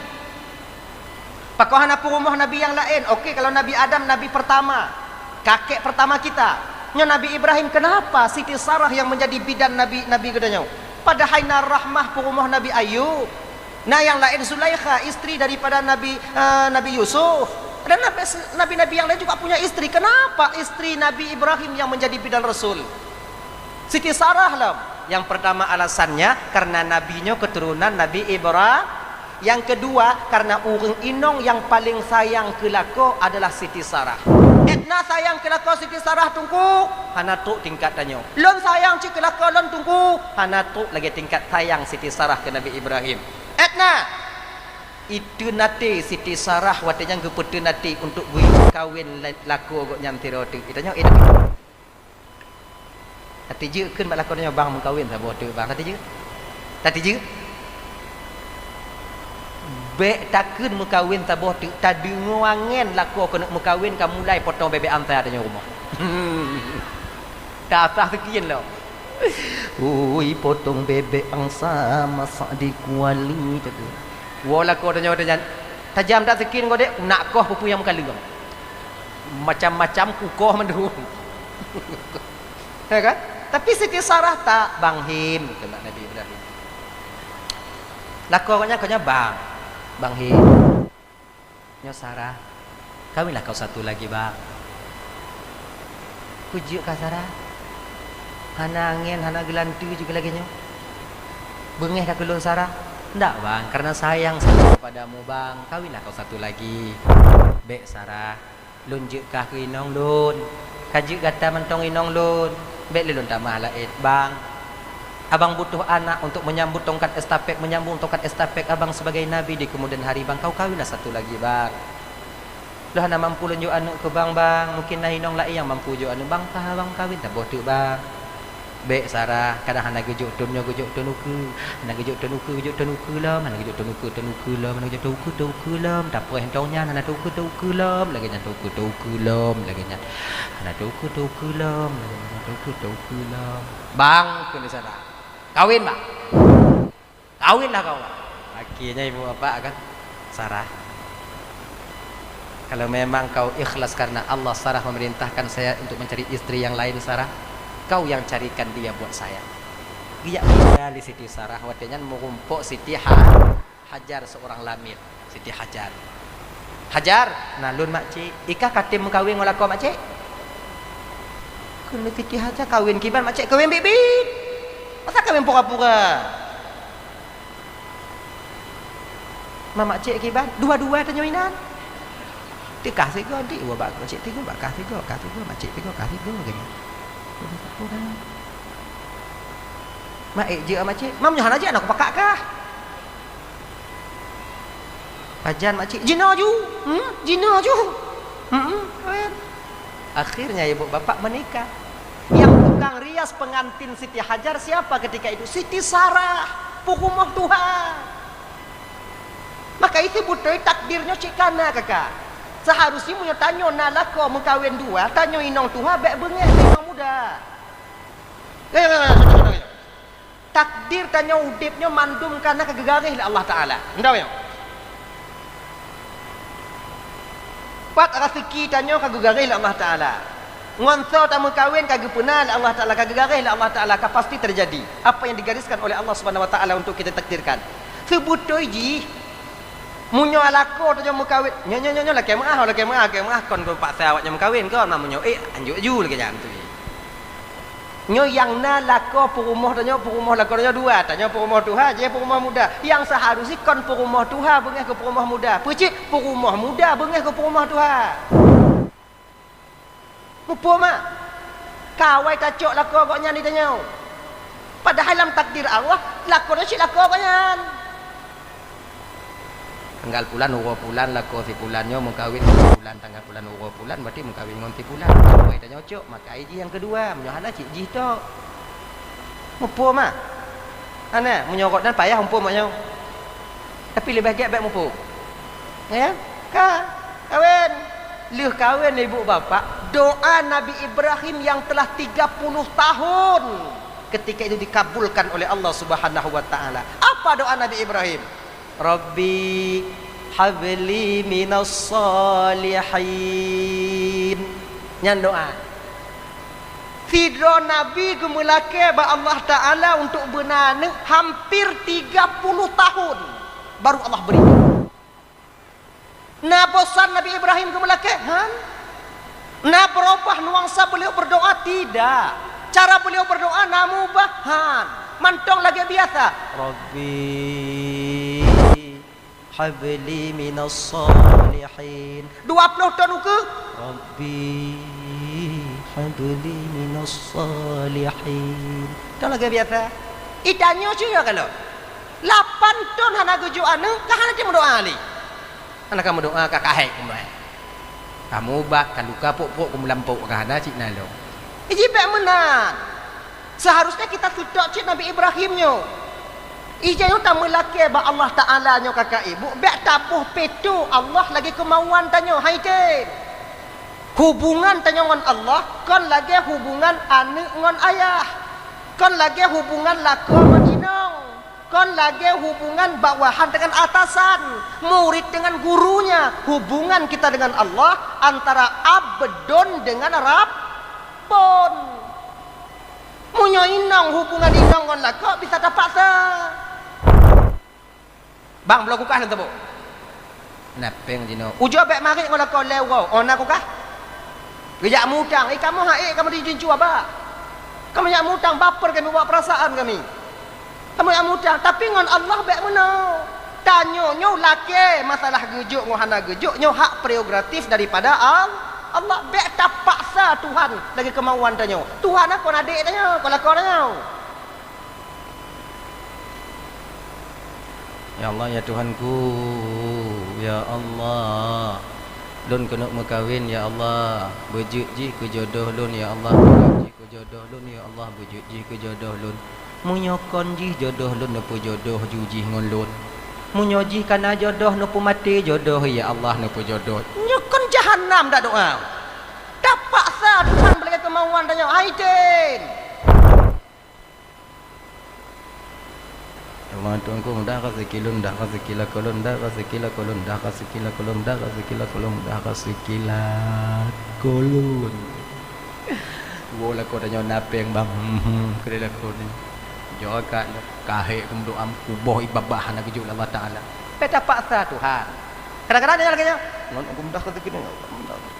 Pakon hana peurumoh Nabi nyang laén? Oke, kalau Nabi Adam Nabi pertama, kakek pertama kita. Nyoe Nabi Ibrahim, kenapa Siti Sarah yang menjadi bidan Nabi, Nabi geutanyoe? Padahai na Rahmah peurumoh Nabi Ayub. Na nyang laén Zulaikha, istri daripada Nabi, eh, Nabi Yusuf. Dan nabi-, nabi-nabi yang lain juga punya istri. Kenapa istri Nabi Ibrahim yang menjadi bidan Rasul? Siti Sarah lah. Yang pertama alasannya, karena Nabi nyoe keturunan Nabi Ibra-, Nyang keudua, karena ureuëng inong nyang paleng sayang keu lakoe adalah Siti Sarah. Edna sayang keu lakoe Siti Sarah, Teungku, hana trok tingkat tanyoe. Lôn sayang cit keu lakoe lôn, Teungku, hana trok lagée tingkat sayang Siti Sarah keu Nabi Ibrahim. Edna, iteun até Siti Sarah watée nyan geupeuteun até untuk geukawén lakoe gobnyan sidroe teuk. Geutanyoe, eh, Tatijeuet kheun bak lakoe tanyoe, "Bang, meukawen saboh teuk, Bang." Tatijeuet? Tatijeuet? Bék takheun meukawen saboh teuk, tadeungoe angén lakoe keuneuk meukawen ka mulai potong bebek angsa tanyoe rumoh. Tasah seukien lom. "Ui, potong bebek angsa masak di kuali," takheun. Woe lakoe tanyoe watée nyan, tajam that seukien ngon dék, nak koh peue-peue nyang meukaleueng. Macam-macam kukoh mandum. Ya kan? Tapi Siti Sarah tak, "Bang Him," kheun bak Nabi Ibrahim. Lakoe gobnyan, gobnyan, "Bang, Bang Him. Nyoe Sarah, kawinlah kau satu lagi, Bang." "Kujeuet kah, Sarah? Hana angén, hana geulanteue juga lagée nyoe. Beungéh kah keu lôn, Sarah?" "Ndak, Bang, karena sayang sangat kepadamu, Bang. Kawinlah kau satu lagi." "Bék, Sarah. Lôn jeuet kah keu inong lôn. Ka jeuet gata mantong inong lôn. Bék lé lôn tamah laén, Bang. Abang butuh anak untuk menyambut tongkat estafet, menyambung tongkat estafet Abang sebagai nabi di kemudian hari, Bang. Kau kawinlah satu lagi, Bang." "Lôn hana mampu lôn jok aneuk keu Bang, Bang. Mungkin na inong laén nyang mampu jok aneuk. Bang kah Abang kawen saboh teuk, Bang." "Bék, Sarah, kadang hana geujok thon nyoe, geujok thon ukeue. Hana geujok thon ukeue, geujok thon ukeue lom. Hana geujok thon ukeue, thon ukeue lom. Hana geujok thon ukeue, thon ukeue lom. Tapreh thon nyan hana thon ukeue, thon ukeue lom. Lagée nyan thon ukeue, thon ukeue lom. Lagée nyan hana thon ukeue, thon ukeue lom. Lagée nyan thon ukeue, thon ukeue lom." "Bang," kheun lé Sarah, "kawen, Bang. Kawinlah kau." Akhirnya ibu bapak kan, "Sarah, kalau memang kau ikhlas karena Allah, Sarah memerintahkan saya untuk mencari istri yang lain, Sarah, kau yang carikan dia buat saya." Geujak tinggai lé Siti Sarah, watée nyan meurumpok Siti Ha-, Hajar seorang lamil. Siti Hajar. "Hajar, na lôn makcik, ikah ka tem meukawen ngon lakoe makcik?" Kheun lé Siti Hajar, "Kawen kiban makcik, kawen biet-biet. Masa kawen pura-pura?" "Ma makcik kiban, dua-dua tanyoe inan. Teukah sigoe, dik, woe bak makcik tigoe, bak kah tigoe, kah tigoe, makcik tigoe, kah tigoe," kheun. "Ma ék jeuet makcik?" "Ma meunyoe hana jeuet, aneuk pakak kah?" "Pajan makcik?" "Jinoe ju." "Hmm? Jinoe ju." "Hmm, kawen." Akhirnya ibu bapak menikah. Yang tukang rias pengantin Siti Hajar siapa ketika itu? Siti Sarah, peurumoh tuha. Maka itu beutôi takdir nyoe cit kana, kakak. Seharusnya meunyoe tanyoe na lakoe meukawen dua, tanyoe inong tuha, bék beungéh inong muda. Takdir tanyoe udeb nyoe mandum kana ka geugaréh lé Allah Taala. Nyoe, pat raseuki tanyoe ka geugaréh lé Allah Taala. Ngon soe tameukawen ka geupeuna lé Allah Taala, ka geugaréh lé Allah Taala, ka pasti terjadi apa yang digariskan oleh Allah Subhanahu Wa Taala untuk kita takdirkan. Seubeutôi jih, meunyoe lakoe tanyoe meukawen, nyoe, nyoe, nyoe, nyoe lakée meuáh, lakée meuáh, lakée meuáh, kon geupaksa awaknyan meukawen kon, na meunyoe ék, anjok ju lagée nyan tu. Nyoe nyang na lakoe peurumoh tanyoe, peurumoh lakoe tanyoe dua, tanyoe peurumoh tuha, jih peurumoh muda. Nyang seuharusnya kon peurumoh tuha beungéh keu peurumoh muda. Peue cit? Peurumoh muda beungéh keu peurumoh tuha. Muphom, ma? Kawai tacok lakoe gobnyan di tanyoe. Padahai lam takdir Allah, lakoe nyoe cit lakoe gobnyan. Tanggal pulan uroe pulan lakoe si pulan nyoe meukawen ngon si pulan, tanggal pulan uroe pulan berarti meukawen ngon si pulan. Kawai tanyocok, maka jih nyang keudua, meunyoe hana cit jih tok. Muphom, ma? Hana, meunyoe gobnyan payah muphom awaknyoe. Tapi leubeh gét bék muphom. Ya? Ka, kawen. Lheueh kawen ibu bapak, doa Nabi Ibrahim yang telah tiga puluh tahun ketika itu dikabulkan oleh Allah Subhanahu wa Ta'ala. Apa doa Nabi Ibrahim? "Rabbi habli minas salihin." Nyan doa. Sidroe nabi geumeulakée bak Allah Taala untuk beuna aneuk hampir tiga puluh tahun, baru Allah beri. Na bosan Nabi Ibrahim geumeulakée? Han. Na beurubah nuansa beliau berdoa? Tidak. Cara beliau berdoa na mubah? Han. Mantong lagée biasa. Rabbi Habli minas shalihin. Dua ploh thon ukeue. Rabbi habli minas shalihin. Ka lagèe biasa. Itanyoe syedara kalon. Lapan thon hana geujok aneuk, ka hana cit meudoa lé. Hana ka meudoa, ka kahek kumai. Ka meuubat, ka luka pok-pok, ka meulampok, ka hana cit na lom. Iji bèk meunan. Seuharusnya kita seutôt cit Nabi Ibrahim nyoe. Ija nyoe tameulakèe bak Allah Taala nyoe kakak ibu, bèk taboh pèto Allah lagèe keumauan tanyoe, hai tem. Hubungan tanyoe ngon Allah kon lagèe hubungan aneuk ngon ayah, kon lagèe hubungan lakoe ngon inong, kon lagèe hubungan bawahan dengan atasan, murid dengan gurunya. Hubungan kita dengan Allah antara abdun dengan rabbun. Meunyoe inong hubungan inong ngon lakoe bisa tapaksa. Bang, bloe kulkas lôn saboh. Na péng jinoe. Ujoe bèk marit ngon lakoe lé uroe. Oh, na kulkas. Geujak mutang. Eh, kamoe hai, kamoe dijincu abah. Kamoe jak mutang, baper kami, bawa perasaan kami. Kamoe jak mutang, tapi ngon Allah bèk meunoe. Tanyoe nyoe lakèe masalah geujok ngon hana geujok nyoe hak prerogatif daripada Al-, Allah. Bèk tapaksa Tuhan lagèe keumauan tanyoe. Tuhan kon adék tanyoe, kon lakoe tanyoe. Ya Allah, ya Tuhanku, ya Allah, lôn keuneuk meukawen, ya Allah, beujeuet jih keu jodoh lôn, ya Allah, beujeuet jih keu jodoh lôn, ya Allah, beujeuet jih keu jodoh lôn. Meunyoe kon jih jodoh lôn, neupeujodoh ju jih ngon lôn. Meunyoe jih kana jodoh, neupeumaté jodoh, ya Allah, neupeujodoh. Nyoe kon jahanam dak doa. Tapaksa Tuhan beulagèe keumauan tanyoe, hai tem. Ya Allah, Tuhanku, mudah rezeki lôn, mudah rezeki lakoe lôn, mudah rezeki lakoe lôn, mudah rezeki lakoe lôn, mudah rezeki lakoe lôn, mudah rezeki lakoe lôn. Woe lakoe tanyoe na péng, Bang. Hmm, hmm, keu lakoe nyoe. Jok akak nyoe, kahek keu meudoa, meukuboh ié babah hana geujok lé Allah Taala. Bèk tapaksa Tuhan. Kadang-kadang tanyoe lagèe nyoe, "Ngon aku mudah rezeki nyoe, ya Allah, mudah."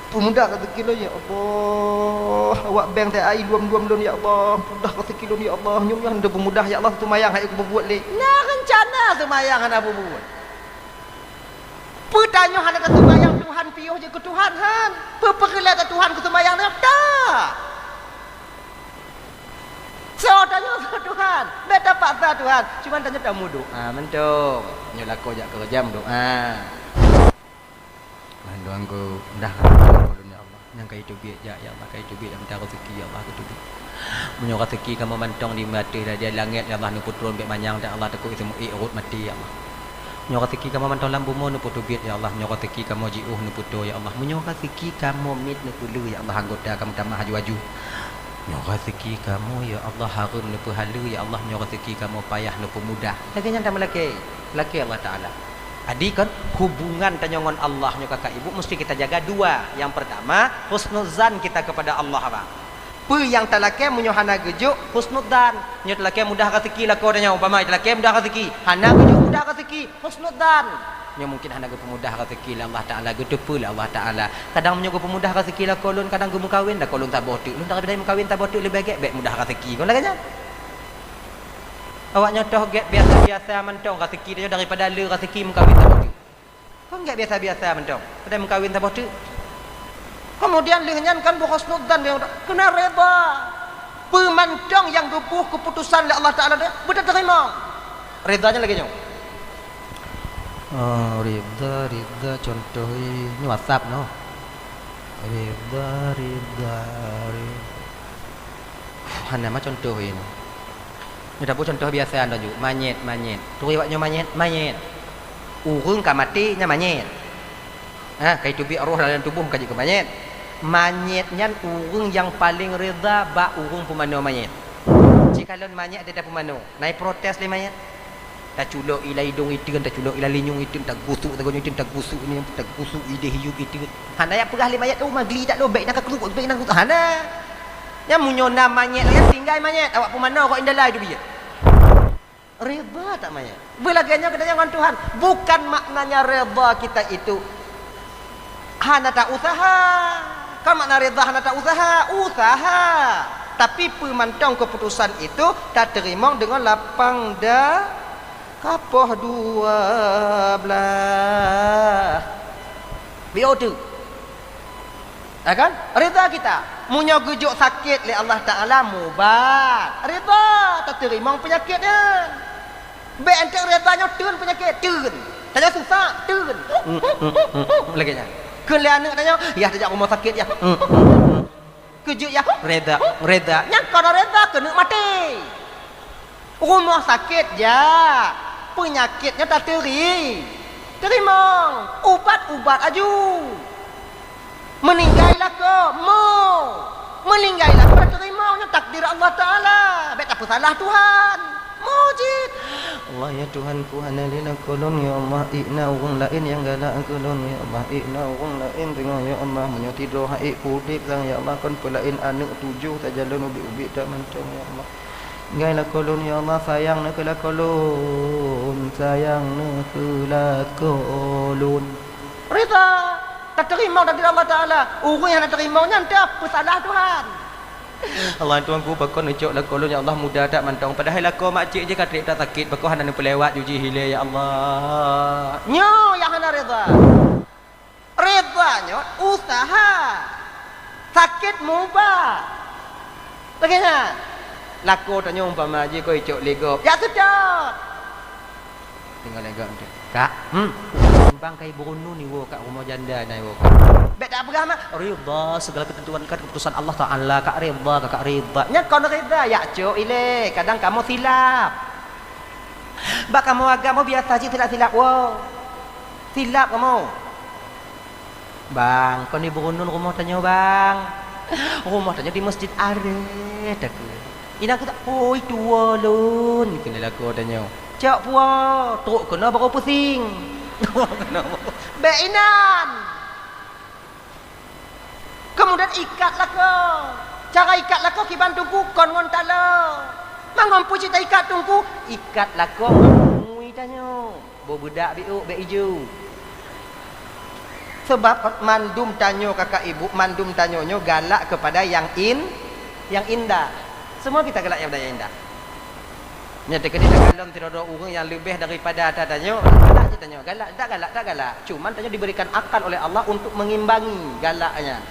Peumudah rezeki lôn, ya Allah. Awak bank teuai luem-luem lôn, ya Allah. Peumudah rezeki lôn, ya Allah. Nyoe nyan teupeumudah, ya Allah, seumayang hai kupeubuet lé. Na reuncana seumayang hana peubuet. Peue tanyoe hana taseumayang Tuhan piôh jeuet keu Tuhan, han? Peue peureulèe Tuhan keu seumayang nyoe? Dak. Soe tanyoe soe Tuhan? Bèk tapaksa Tuhan. Cuman tanyoe tameudoa mantong. Nyoe lakoe jak keureuja meudoa. Bantuan ku mudah ulôn, ya Allah. Nyang ka iteubiet jak, ya Allah, ka iteubiet nyang mita rezeki, ya Allah, ka iteubiet. Meunyoe rezeki kamoe mantong di ateueh di langèt, ya Allah, neupeutron bèk manyang, ya Allah, takot iseumeu'ék rhot maté, ya Allah. Meunyoe rezeki kamoe mantong lam bumoe, neupeuteubiet, ya Allah. Meunyoe rezeki kamoe jiôh, neupeutoe, ya Allah. Meunyoe rezeki kamoe miet, neupeuleueh, ya Allah, anggota kamoe tamah aju-aju. Meunyoe rezeki kamoe, ya Allah, hareuem, neupeuhaleue, ya Allah. Meunyoe rezeki kamoe payah, neupeumudah. Lagèe nyan tameulakèe, lakèe Allah Taala. Jadi kan, hubungan tanyoe ngon Allah nyoe kakak ibu mesti kita jaga dua. Yang pertama, husnuzan kita kepada Allah, Abang. Peue nyang talakèe meunyoe hana geujok, husnuzan. Nyoe talakèe mudah rezeki lakoe tanyoe, umpama talakèe mudah rezeki, hana geujok mudah rezeki, husnuzan. Nyoe mungkin hana geupeumudah rezeki lé Allah Taala, geuteupeue lé Allah Taala. Kadang meunyoe geupeumudah rezeki lakoe lôn, kadang geumeukawen lakoe lôn saboh teuk. Lôn daripada meukawen saboh teuk leubeh gèt bèk mudah rezeki. Kon lagèe nyan. Awak nyoe toh gèt biasa-biasa mantong rezeki tanyoe daripada le rezeki meukawen saboh teuk. Kon gèt biasa-biasa mantong, padahai meukawen saboh teuk. Kemudian lheueh nyan kan beuhusnuzan, keuneuk reda. Peue mantong nyang geuboh keuputosan lé Allah Taala, beuteurimong. Reda nyan lagèe nyoe. Oh, reda, reda, contoh, eh, nyoe WhatsApp nyoe. Reda, reda, reda. Hana ma contoh, eh, nyoe. Nyoe taboh contoh biasa droe ju, manyét, manyét. Turi awak nyoe manyét, manyét. Ureueng ka maté nyan manyét. Ha, ka iteubiet roh dalam tuboh ka jeuet keu manyét. Manyét nyan ureueng nyang paleng reda bak ureueng peumanoe manyét. Jikalon manyét até tapeumanoe, na iprotes lé manyét. Taculok i lam idong iteun, taculok i lam linyueng iteun, tagusok, tagusok iteun, tagusok ni, tagusok ideh iyup iteun. Hana jak peugah lé manyét, "Oh, magli that lôn, bèk na kakruk, bèk na kakruk." Hana. Nyan meunyoe na manyét, nyan tinggai manyét, awak peumanoe kok indalai teubiet. Reda that manyét. Beulagèe nyoe geutanyoe ngon Tuhan. Bukan maknanya reda kita itu hana tausaha. Kon makna reda hana tausaha. Usaha. Tapi peue mantong keuputosan itu tateurimong deungon lapang da-, Ka poh dua blaih. Biôh teuk. Ya kan? Rida kita. Meunyoe geujok sakét lé Allah Taala, mubat. Rida, tateurimong peunyakét nyan. Bèk enteuk rida nyoe teun peunyakét, teun. Tanyoe susah, teun. Lagèe nyan. Kheun lé aneuk tanyoe, "Yah tajak rumoh sakét, yah." Keujeuet yah, reda, reda. Nyang kon reda keuneuk maté. Rumoh sakét jak, peunyakét nyoe tateurimong. Ubat-ubat aju. Meuninggai lakoe, mo. Meuninggai lakoe tateurimong, nyoe takdir Allah Taala. Bèk tapeusalah Tuhan. Mujid. Allah, ya Tuhanku, hana lé lakoe lôn, ya Allah, ék na ureueng laén nyang galak keu lôn, ya Allah, ék na ureueng laén teungoh, ya Allah, meunyoe sidroe han ék keu udép sang, ya Allah, kon peulaén aneuk tujoh sajan lôn ubit-ubit that mantong, ya Allah. Tinggai lakoe lôn, ya Allah, sayang na keu lakoe lôn, sayang na keu lakoe lôn. Rida, tateurimong takdir Allah Taala. Ureueng nyang hana teurimong nyan teuh peusalah Tuhan. Allah Tuhanku, pakon neucok lakoe lôn, ya Allah, muda that mantong. Padahai lakoe makcik jih ka trép that sakét, pakon hana neupeulewat ju jih ilèe, ya Allah. Nyoe nyang hana reda. Reda nyoe useuha. Sakét mubat. Lagèe nyan. Lakoe tanyoe umpama jih kon icok lé gob. Jak seutôt. Tinggai lé gob tu. Kak, hmm. Bang kai burunon iwoe kak rumoh janda na iwoe kak. Bèk tapeugah mah, rida segala ketentuan kan keputusan Allah Taala, kak rida, kak rida. Nyan kon rida, jak cok ilèe, kadang kamoe silap. Bak kamoe agam biasa cit silap-silap woe. Silap kamoe. Bang, kon di burunon rumoh tanyoe, Bang. Rumoh tanyoe di Masjid Arif, takheun. Inong keuh, "Oi, tuwoe lôn," kheun lé lakoe tanyoe. "Cok puwoe, trok keunoe barô pusing." Bèk inan. Keumudian ikat lakoe. Cara ikat lakoe kiban teungku kon ngon taloe. Mangon peue cit taikat teungku, ikat lakoe ngon bungui tanyoe. Boh beudak biôk bèk iju. Sebab mandum tanyoe kakak ibu, mandum tanyoe nyoe galak kepada yang in-, yang indah. Semua kita galak kepada yang indah. Nyan teukeudi takalon sidroe-droe ureueng nyang leubeh daripada ata tanyoe, galak cit tanyoe, galak, dak galak, dak galak. Cuman tanyoe diberikan akal oleh Allah untuk mengimbangi galak nyan.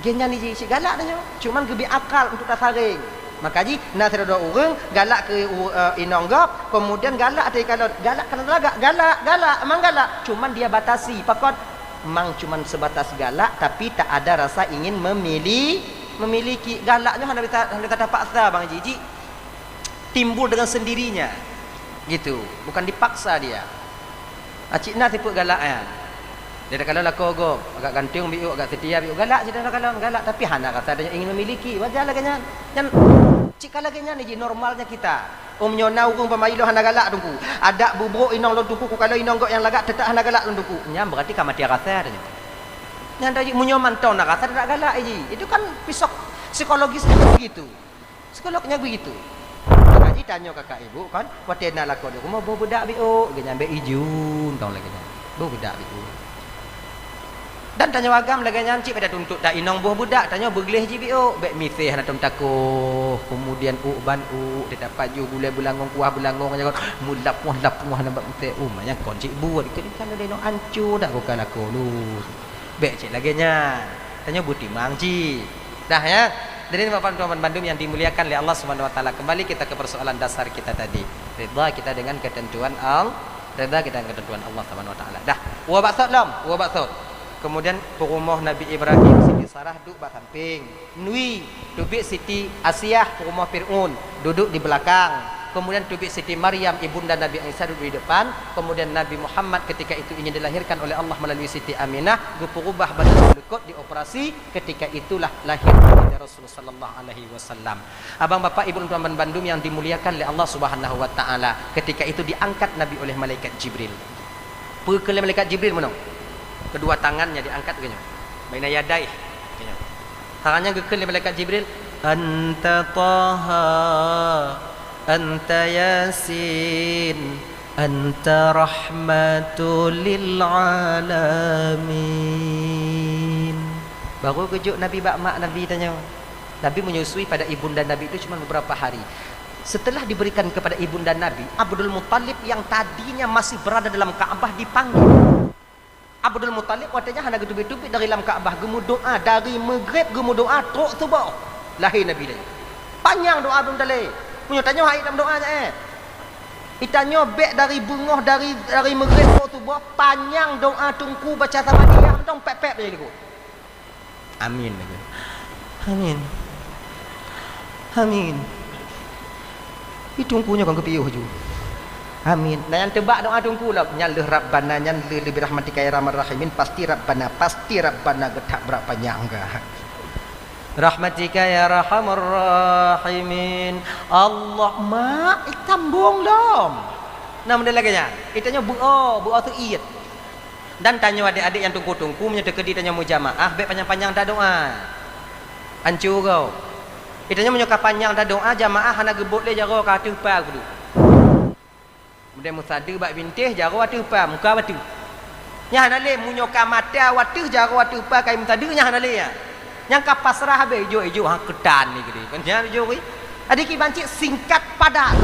Gen nyan jih cit galak tanyoe, cuman geubri akal untuk tasaréng. Maka jih na sidroe-droe ureueng galak keu u-, eh, inong gob, kemudian galak ata jikalon, galak kana lagak, galak, galak, memang galak. Cuman dia batasi, pakon? Memang cuman sebatas galak, tapi tak ada rasa ingin memili-, memiliki. Galak nyoe hana bisa, hana bisa tapaksa bang jih. Jih timbul dengan sendirinya. Gitu, bukan dipaksa dia. Acik na sifeuet galak nyan. Dia takalon lakoe gob, agak ganteng biôk, agak seutia biôk, galak cit takalon, galak, tapi hana rasa dia ingin memiliki. Wajar lagèe nyan. Nyan cit ka lagèe nyan jih normalnya kita. Om nyoe na ureueng pamaji lôn hana galak teungku. Adak bubroe inong lôn teungku, kukalon inong gob nyang lagak teutap hana galak lôn teungku. Nyan berarti ka maté rasa tanyoe. Nyan tadi meunyoe mantong na rasa teutap galak jih. Itu kan pisok psikologisnya begitu. Psikolognya begitu. Maka jih tanyoe kakak ibu kan, watèe na lakoe di rumoh boh beudak biôk, geuhnyan bèk ijun tong lagèe nyan. Boh beudak biôk. Dan tanyoe agam lagèe nyan cit bèk tatuntut that inong boh beudak, tanyoe beugleh jih biôk, bèk misèe hana tom takoh. Kemudian ôk ban ôk, teutab pajoh gulai beulangong, kuah beulangong, nyan kon meulapoh-lapoh hana bak misèe. Oh, manyang kon cit buet, keu nyan lé inong anco dak buka lakoe lôn. Bèk cit lagèe nyan. Tanyoe beutimang cit. Dah, ya. Hadirin Bapak Ibu teman bandum yang dimuliakan oleh Allah Subhanahu wa Taala, kembali kita ke persoalan dasar kita tadi. Ridha kita dengan ketentuan Al-, ridha kita dengan ketentuan Allah Subhanahu wa Taala. Dah, uwa bak sot lom, uwa bak sot. Kemudian peurumoh Nabi Ibrahim, Siti Sarah duek bak samping. Nui, teubiet Siti Asiah, peurumoh Fir'aun, duduk di belakang. Kemudian teubiet Siti Maryam, ibunda Nabi Isa, duduk di depan. Kemudian Nabi Muhammad ketika itu ingin dilahirkan oleh Allah melalui Siti Aminah, geupeurubah badan geuleukot, dioperasi. Ketika itulah lahir Baginda Rasul sallallahu alaihi wasallam. Abang, bapak, ibu, tuan-tuan bandum yang dimuliakan oleh Allah Subhanahu wa Taala, ketika itu diangkat Nabi oleh malaikat Jibril. Peue kheun lé malaikat Jibril meunoe? Kedua tangannya diangkat geuh nyoe. Baina yadaih. Geuh nyoe. Tangannya geukheun lé malaikat Jibril, "Anta Taha, anta Yasin, anta rahmatul lil alamin." Baru geujok Nabi bak mak Nabi tanyoe. Nabi menyusui pada ibunda Nabi itu cuma beberapa hari. Setelah diberikan kepada ibunda Nabi, Abdul Muttalib yang tadinya masih berada dalam Ka'bah dipanggil. Abdul Muttalib watée nyan hana geuteubiet-teubiet dari lam Ka'bah, geumeudoá dari Maghrib, geumeudoá trok suboh. Lahé Nabi laju. Panyang doá Abdul Muttalib. Meunyoe tanyoe hai lam doá nyan, eh. Itanyoe bék dari beungoh dari, dari Maghrib trok suboh, panyang doá Teungku baca sama dia, mantong pép-pép laju. Amin laju. Amin. Amin. Di Teungku nyoe kon geupiôh ju. Amin. Nah, nyang teubak doá Teungku lom, nyan lheueh Rabbana, nyan lheueh, lheueh birahmatika ya arhamar rahimin, pasti Rabbana, pasti Rabbana geutak brat panyang gah. Rahmatika ya arhamar rahimin. Allah, mak, itambong lom. Nah, model lagée nyan. Itanyoe beuo, beuo seuiet. Dan tanyoe adék-adék nyang teungku-teungku, meunyoe teukeudi tanyoe meujamaah, bék panyang-panyang tadoá. Ancu gob. Itanyoe meunyoe ka panyang tadoá, jamaah hana geubot lé jaroe ka ateueh pa geudu. Keumudian meusadeue bak bintéh, jaroe ateueh pa, muka ateueh. Nyan hana lé, meunyoe ka mata ateueh, jaroe ateueh pa, ka meusadeue, nyan hana lé nyan. Nyang ka pasrah habéh, ijok-ijok, ha, keutan ni geude. Kon nyan ijok, wi. Adak kiban cit singkat padat.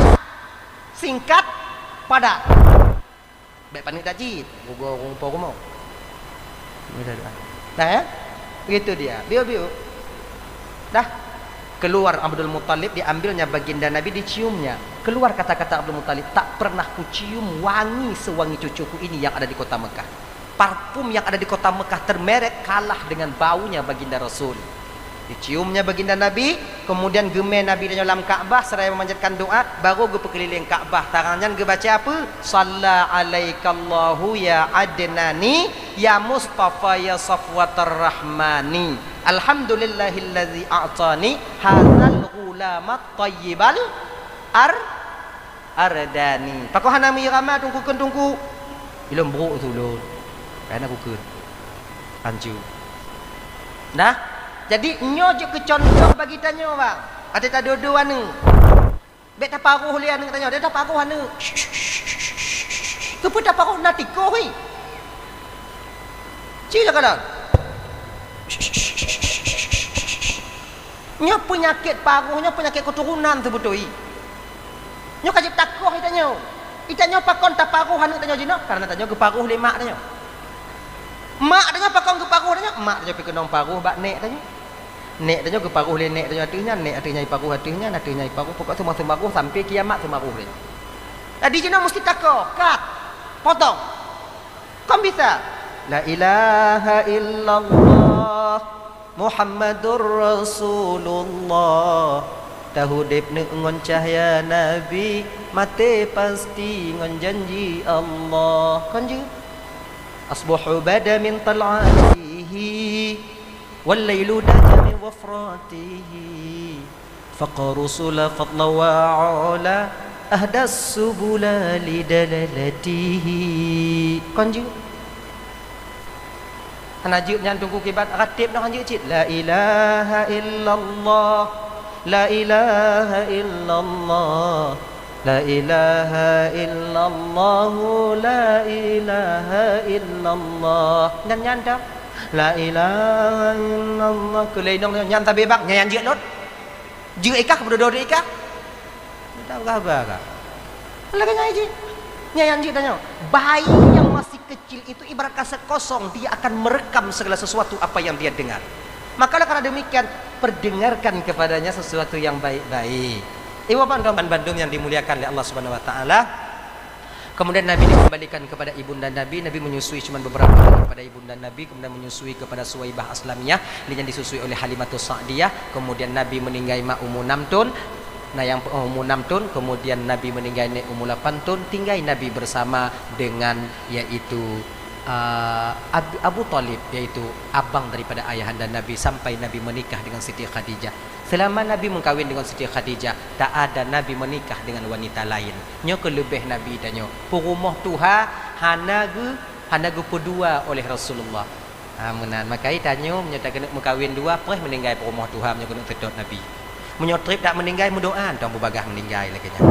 Singkat padat. Bék paneuk that cit, rugoe ureuëng po rumoh. Nah, ya? Begitu dia. Biu-biu. Dah. Keluar Abdul Muttalib, diambilnya baginda Nabi, diciumnya. Keluar kata-kata Abdul Muttalib, "Tak pernah kucium wangi sewangi cucuku ini yang ada di kota Mekah." Parfum yang ada di kota Mekah termerek kalah dengan baunya baginda Rasul. Diciumnya baginda Nabi, kemudian geumé Nabi tanyoe lam Ka'bah seraya memanjatkan doa, baru geupeukeulileng Ka'bah. Tarang nyan geubaca apa? "Shalla alaikallahu ya Adnani, ya Mustafa, ya Safwatar Rahmani. Alhamdulillahilladzi a'tani hadzal ghulamat thayyibal ar-" Ardani. Pakon hana meuirama teungku kheun teungku? Ilôn brok su lôn. Ka na kukheun. Ancu. Nah, jadi nyoe jeuet keu contoh bagi tanyoe, bang. Até tadodo aneuk. Bék taparoh lé aneuk tanyoe, bék taparoh aneuk. Keupeue taparoh na tikoh, hi? Ci jakalon. Nyoe peunyakét paroh, nyoe peunyakét keuturonan seubeutôi. Nyoe ka jeuet takoh itanyoe. Itanyoe pakon taparoh aneuk tanyoe jinoe? Karena tanyoe geuparoh lé mak tanyoe. Mak tanyoe pakon geuparoh tanyoe? Mak tanyoe pih keunong paroh bak nék tanyoe. Nék tanyoe geuparoh lé nék tanyoe ateueh nyan, nék ateueh nyan iparoh ateueh nyan, ateueh nyan iparoh, pokok teuma seumaroh sampai kiamat seumaroh lé. Jadi jinoe musti takoh, kat, potong. Kon bisa. La ilaha illallah Muhammadur Rasulullah. Taudeb neuk ngon cahya Nabi, maté pasti ngon janji Allah. Kon jeuet? Asbahu bada min tal'atihi, wal lailu daja min wafratihi. Faqaru sula fadla wa ula, ahdas subula lidalalatihi. Kon jeuet? Hana jeuet nyan teungku kiban, rateb noh han jeuet cit. La ilaha illallah, la ilaha illallah, la ilaha illallah, la ilaha illallah. Dan nyan dah. La ilaha illallah. Keu lé inong nyan sabe bak, nyan jeuet lôn. Jeuet i kah, beudôh-dôh i kah? Nyan dah gaba kah? Lagée nyan jih. Nyan nyang jeuet tanyoe. Bayi yang masih kecil itu ibarat kaset kosong, dia akan merekam segala sesuatu apa yang dia dengar. Makalah karena demikian, perdengarkan kepadanya sesuatu yang baik-baik. Ibu bapak dan bandum yang dimuliakan oleh Allah Subhanahu wa taala. Kemudian Nabi dikembalikan kepada ibunda Nabi, Nabi menyusui cuma beberapa hari kepada ibunda Nabi, kemudian menyusui kepada Suwaibah Aslamiyah, kemudian disusui oleh Halimatus Sa'diyah, kemudian Nabi meninggai mak umur enam tahun, nah, nyang, oh, umur enam tahun, kemudian Nabi meninggai nék umur lapan tahun, tinggai Nabi bersama dengan yaitu, uh, Ab-, Abu Thalib, yaitu abang daripada ayahanda Nabi, sampai Nabi menikah dengan Siti Khadijah. Selama Nabi meukawen dengan Siti Khadijah, tak ada Nabi menikah dengan wanita lain. Nyoe keuh leubeh Nabi tanyoe. Peurumoh tuha hana geu-, hana geupeudua oleh Rasulullah. Ha, meunan. Maka tanyoe meunyoe takeuneuk meukawen dua, preh meuninggai peurumoh tuha meunyoe keuneuk seutôt Nabi. Meunyoe treb tak meuninggai, meudoa, tong beubagaih meuninggai lagée nyan.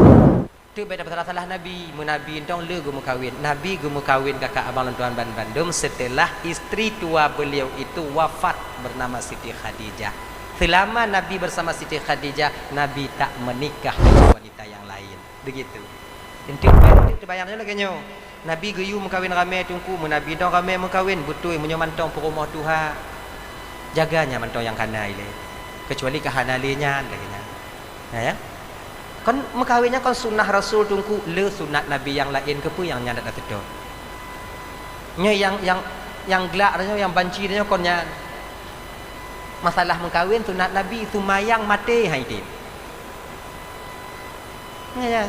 Teubiet tapeusala-sala Nabi, meu Nabi entong le geumeukawen. Nabi geumeukawen keu abang lôn tuan ban-, bandum setelah istri tua beliau itu wafat bernama Siti Khadijah. Selama Nabi bersama Siti Khadijah, Nabi tak menikah dengan wanita yang lain. Begitu. Inti, inti teubayang lagée nyoe. Nabi geuyue meukawen ramé Teungku, meunabi dong ramé meukawen, beutôi meunyoe mantong peurumoh tuha. Jaga nyan mantong nyang hana ilée. Kecuali ka hana lé nyan lagée nyan. Nah, ya. Kon meukawen nyan kon sunnah Rasul Teungku, le sunat Nabi nyang laén, keupeue nyang nyan dak teutot. Nyoe nyang, nyang, nyang glak nyoe, nyang banci nyoe kon nyan. Masalah meukawen sunat Nabi, seumayang maté hai tem. Nyan, ya.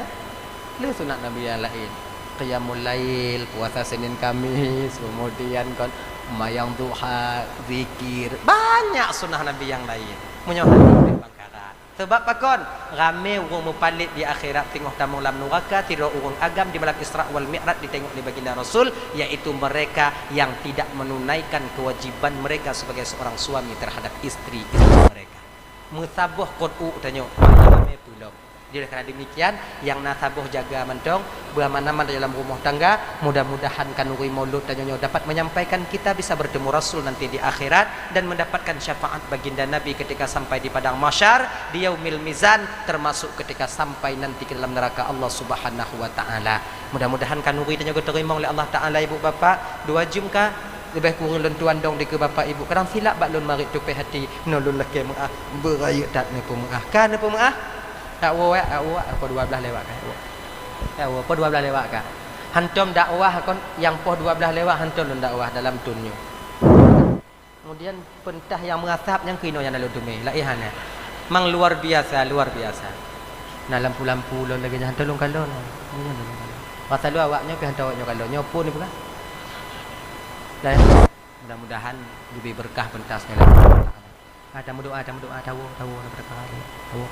Le sunat Nabi nyang laén. Qiyamul lail, puasa Senin Kamis, kemudian kon mayang duha, zikir. Banyak sunah Nabi nyang laén. Meunyoe hana bangkarat. Sebab pakon? Ramé ureuëng meupalet di akhirat teungoh tamong lam nuraka, sidroe ureuëng agam di malam Isra wal Mi'raj ditengok lé Baginda Rasul, yaitu mereka yang tidak menunaikan kewajiban mereka sebagai seorang suami terhadap istri-istri mereka. Meusaboh kot u tanyoe, ramé peulom. Jadi, oleh karena demikian, nyang na saboh jaga mantong, beuaman-aman dalam rumah tangga. Mudah-mudahan khanuri Maulud tanyoe nyoe dapat menyampaikan kita bisa bertemu Rasul nanti di akhirat dan mendapatkan syafaat baginda Nabi ketika sampai di padang mahsyar, di yaumil mizan, termasuk ketika sampai nanti ke dalam neraka Allah Subhanahu wa Ta'ala. Mudah-mudahan khanuri tanyoe geuteurimong lé Allah Ta'ala, ibu bapak. Dua jeuem ka, leubeh kureueng lôn tuan dong dikeue bapak ibu. Kadang silap bak lôn marit tupéh hati, nyoe lôn lakée meuáh, beurayeuk that neupeumeuáh. Ka neupeumeuáh? Dak woe, dak woe, poh dua blaih lewat ka. Dak woe, poh dua blaih lewat ka. Hantom dakwah kon nyang poh dua blaih lewat, hantom lôn dakwah dalam thôn nyoe. Kemudian peutah nyang meurasap nyang keunoe nyang na lôn teumé, laén hana. Mang luar biasa, luar biasa. Na lampu-lampu lôn lagée nyan, hantom lôn kalon. Nyan lôn kalon. Pasal awak nyoe pih hantom awak nyoe kalon. Nyoe pun ipeugah. Laén. Mudah-mudahan leubeh beureukat peuntas nyoe lagée nyan. Ah, tameudoa, tameudoa, tawoe, tawoe, tawoe.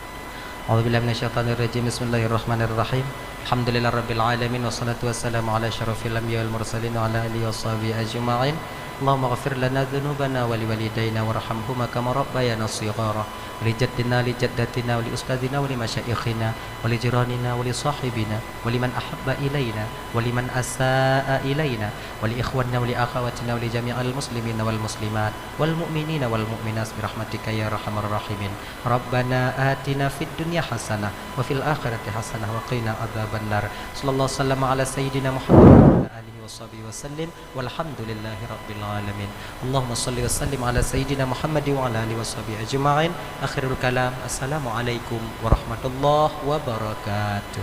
A'udzubillahi minasyaitonirrajim. Bismillahirrahmanirrahim. Alhamdulillahirabbil alamin, wassalatu wassalamu ala asyrafil anbiya wal mursalin wa ala alihi washabihi ajma'in. Allahumma ighfir lana dzunubana wa liwalidaina warhamhuma kama rabbayana shighara. Wa li jaddina, li jaddatina, wa li ustadzina, wa li masyaikhina, wa li jiranina, wa li sahibina, wa liman ahabba ilaina, wa liman asaa ilaina, wa li ikhwanina, wa li akhawatina, wa li jami'il muslimina wal muslimat, wal mu'minina wal mu'minat, bi rahmatika ya arhamar rahimin. Rabbana atina fid dunya hasanah, wa fil akhirati hasanah, wa qina adzabannar. Sallallahu wasallam ala sayyidina Muhammad wa ala alihi wa sahbihi wa sallim. Walhamdulillahi rabbil alamin. Allahumma shalli wa sallim ala sayyidina Muhammad wa ala alihi wa sahbihi ajma'in. Akhirul kalam. Assalamualaikum warahmatullahi wabarakatuh.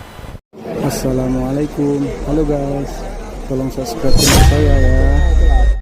Assalamualaikum. Halo guys. Tolong subscribe channel saya ya.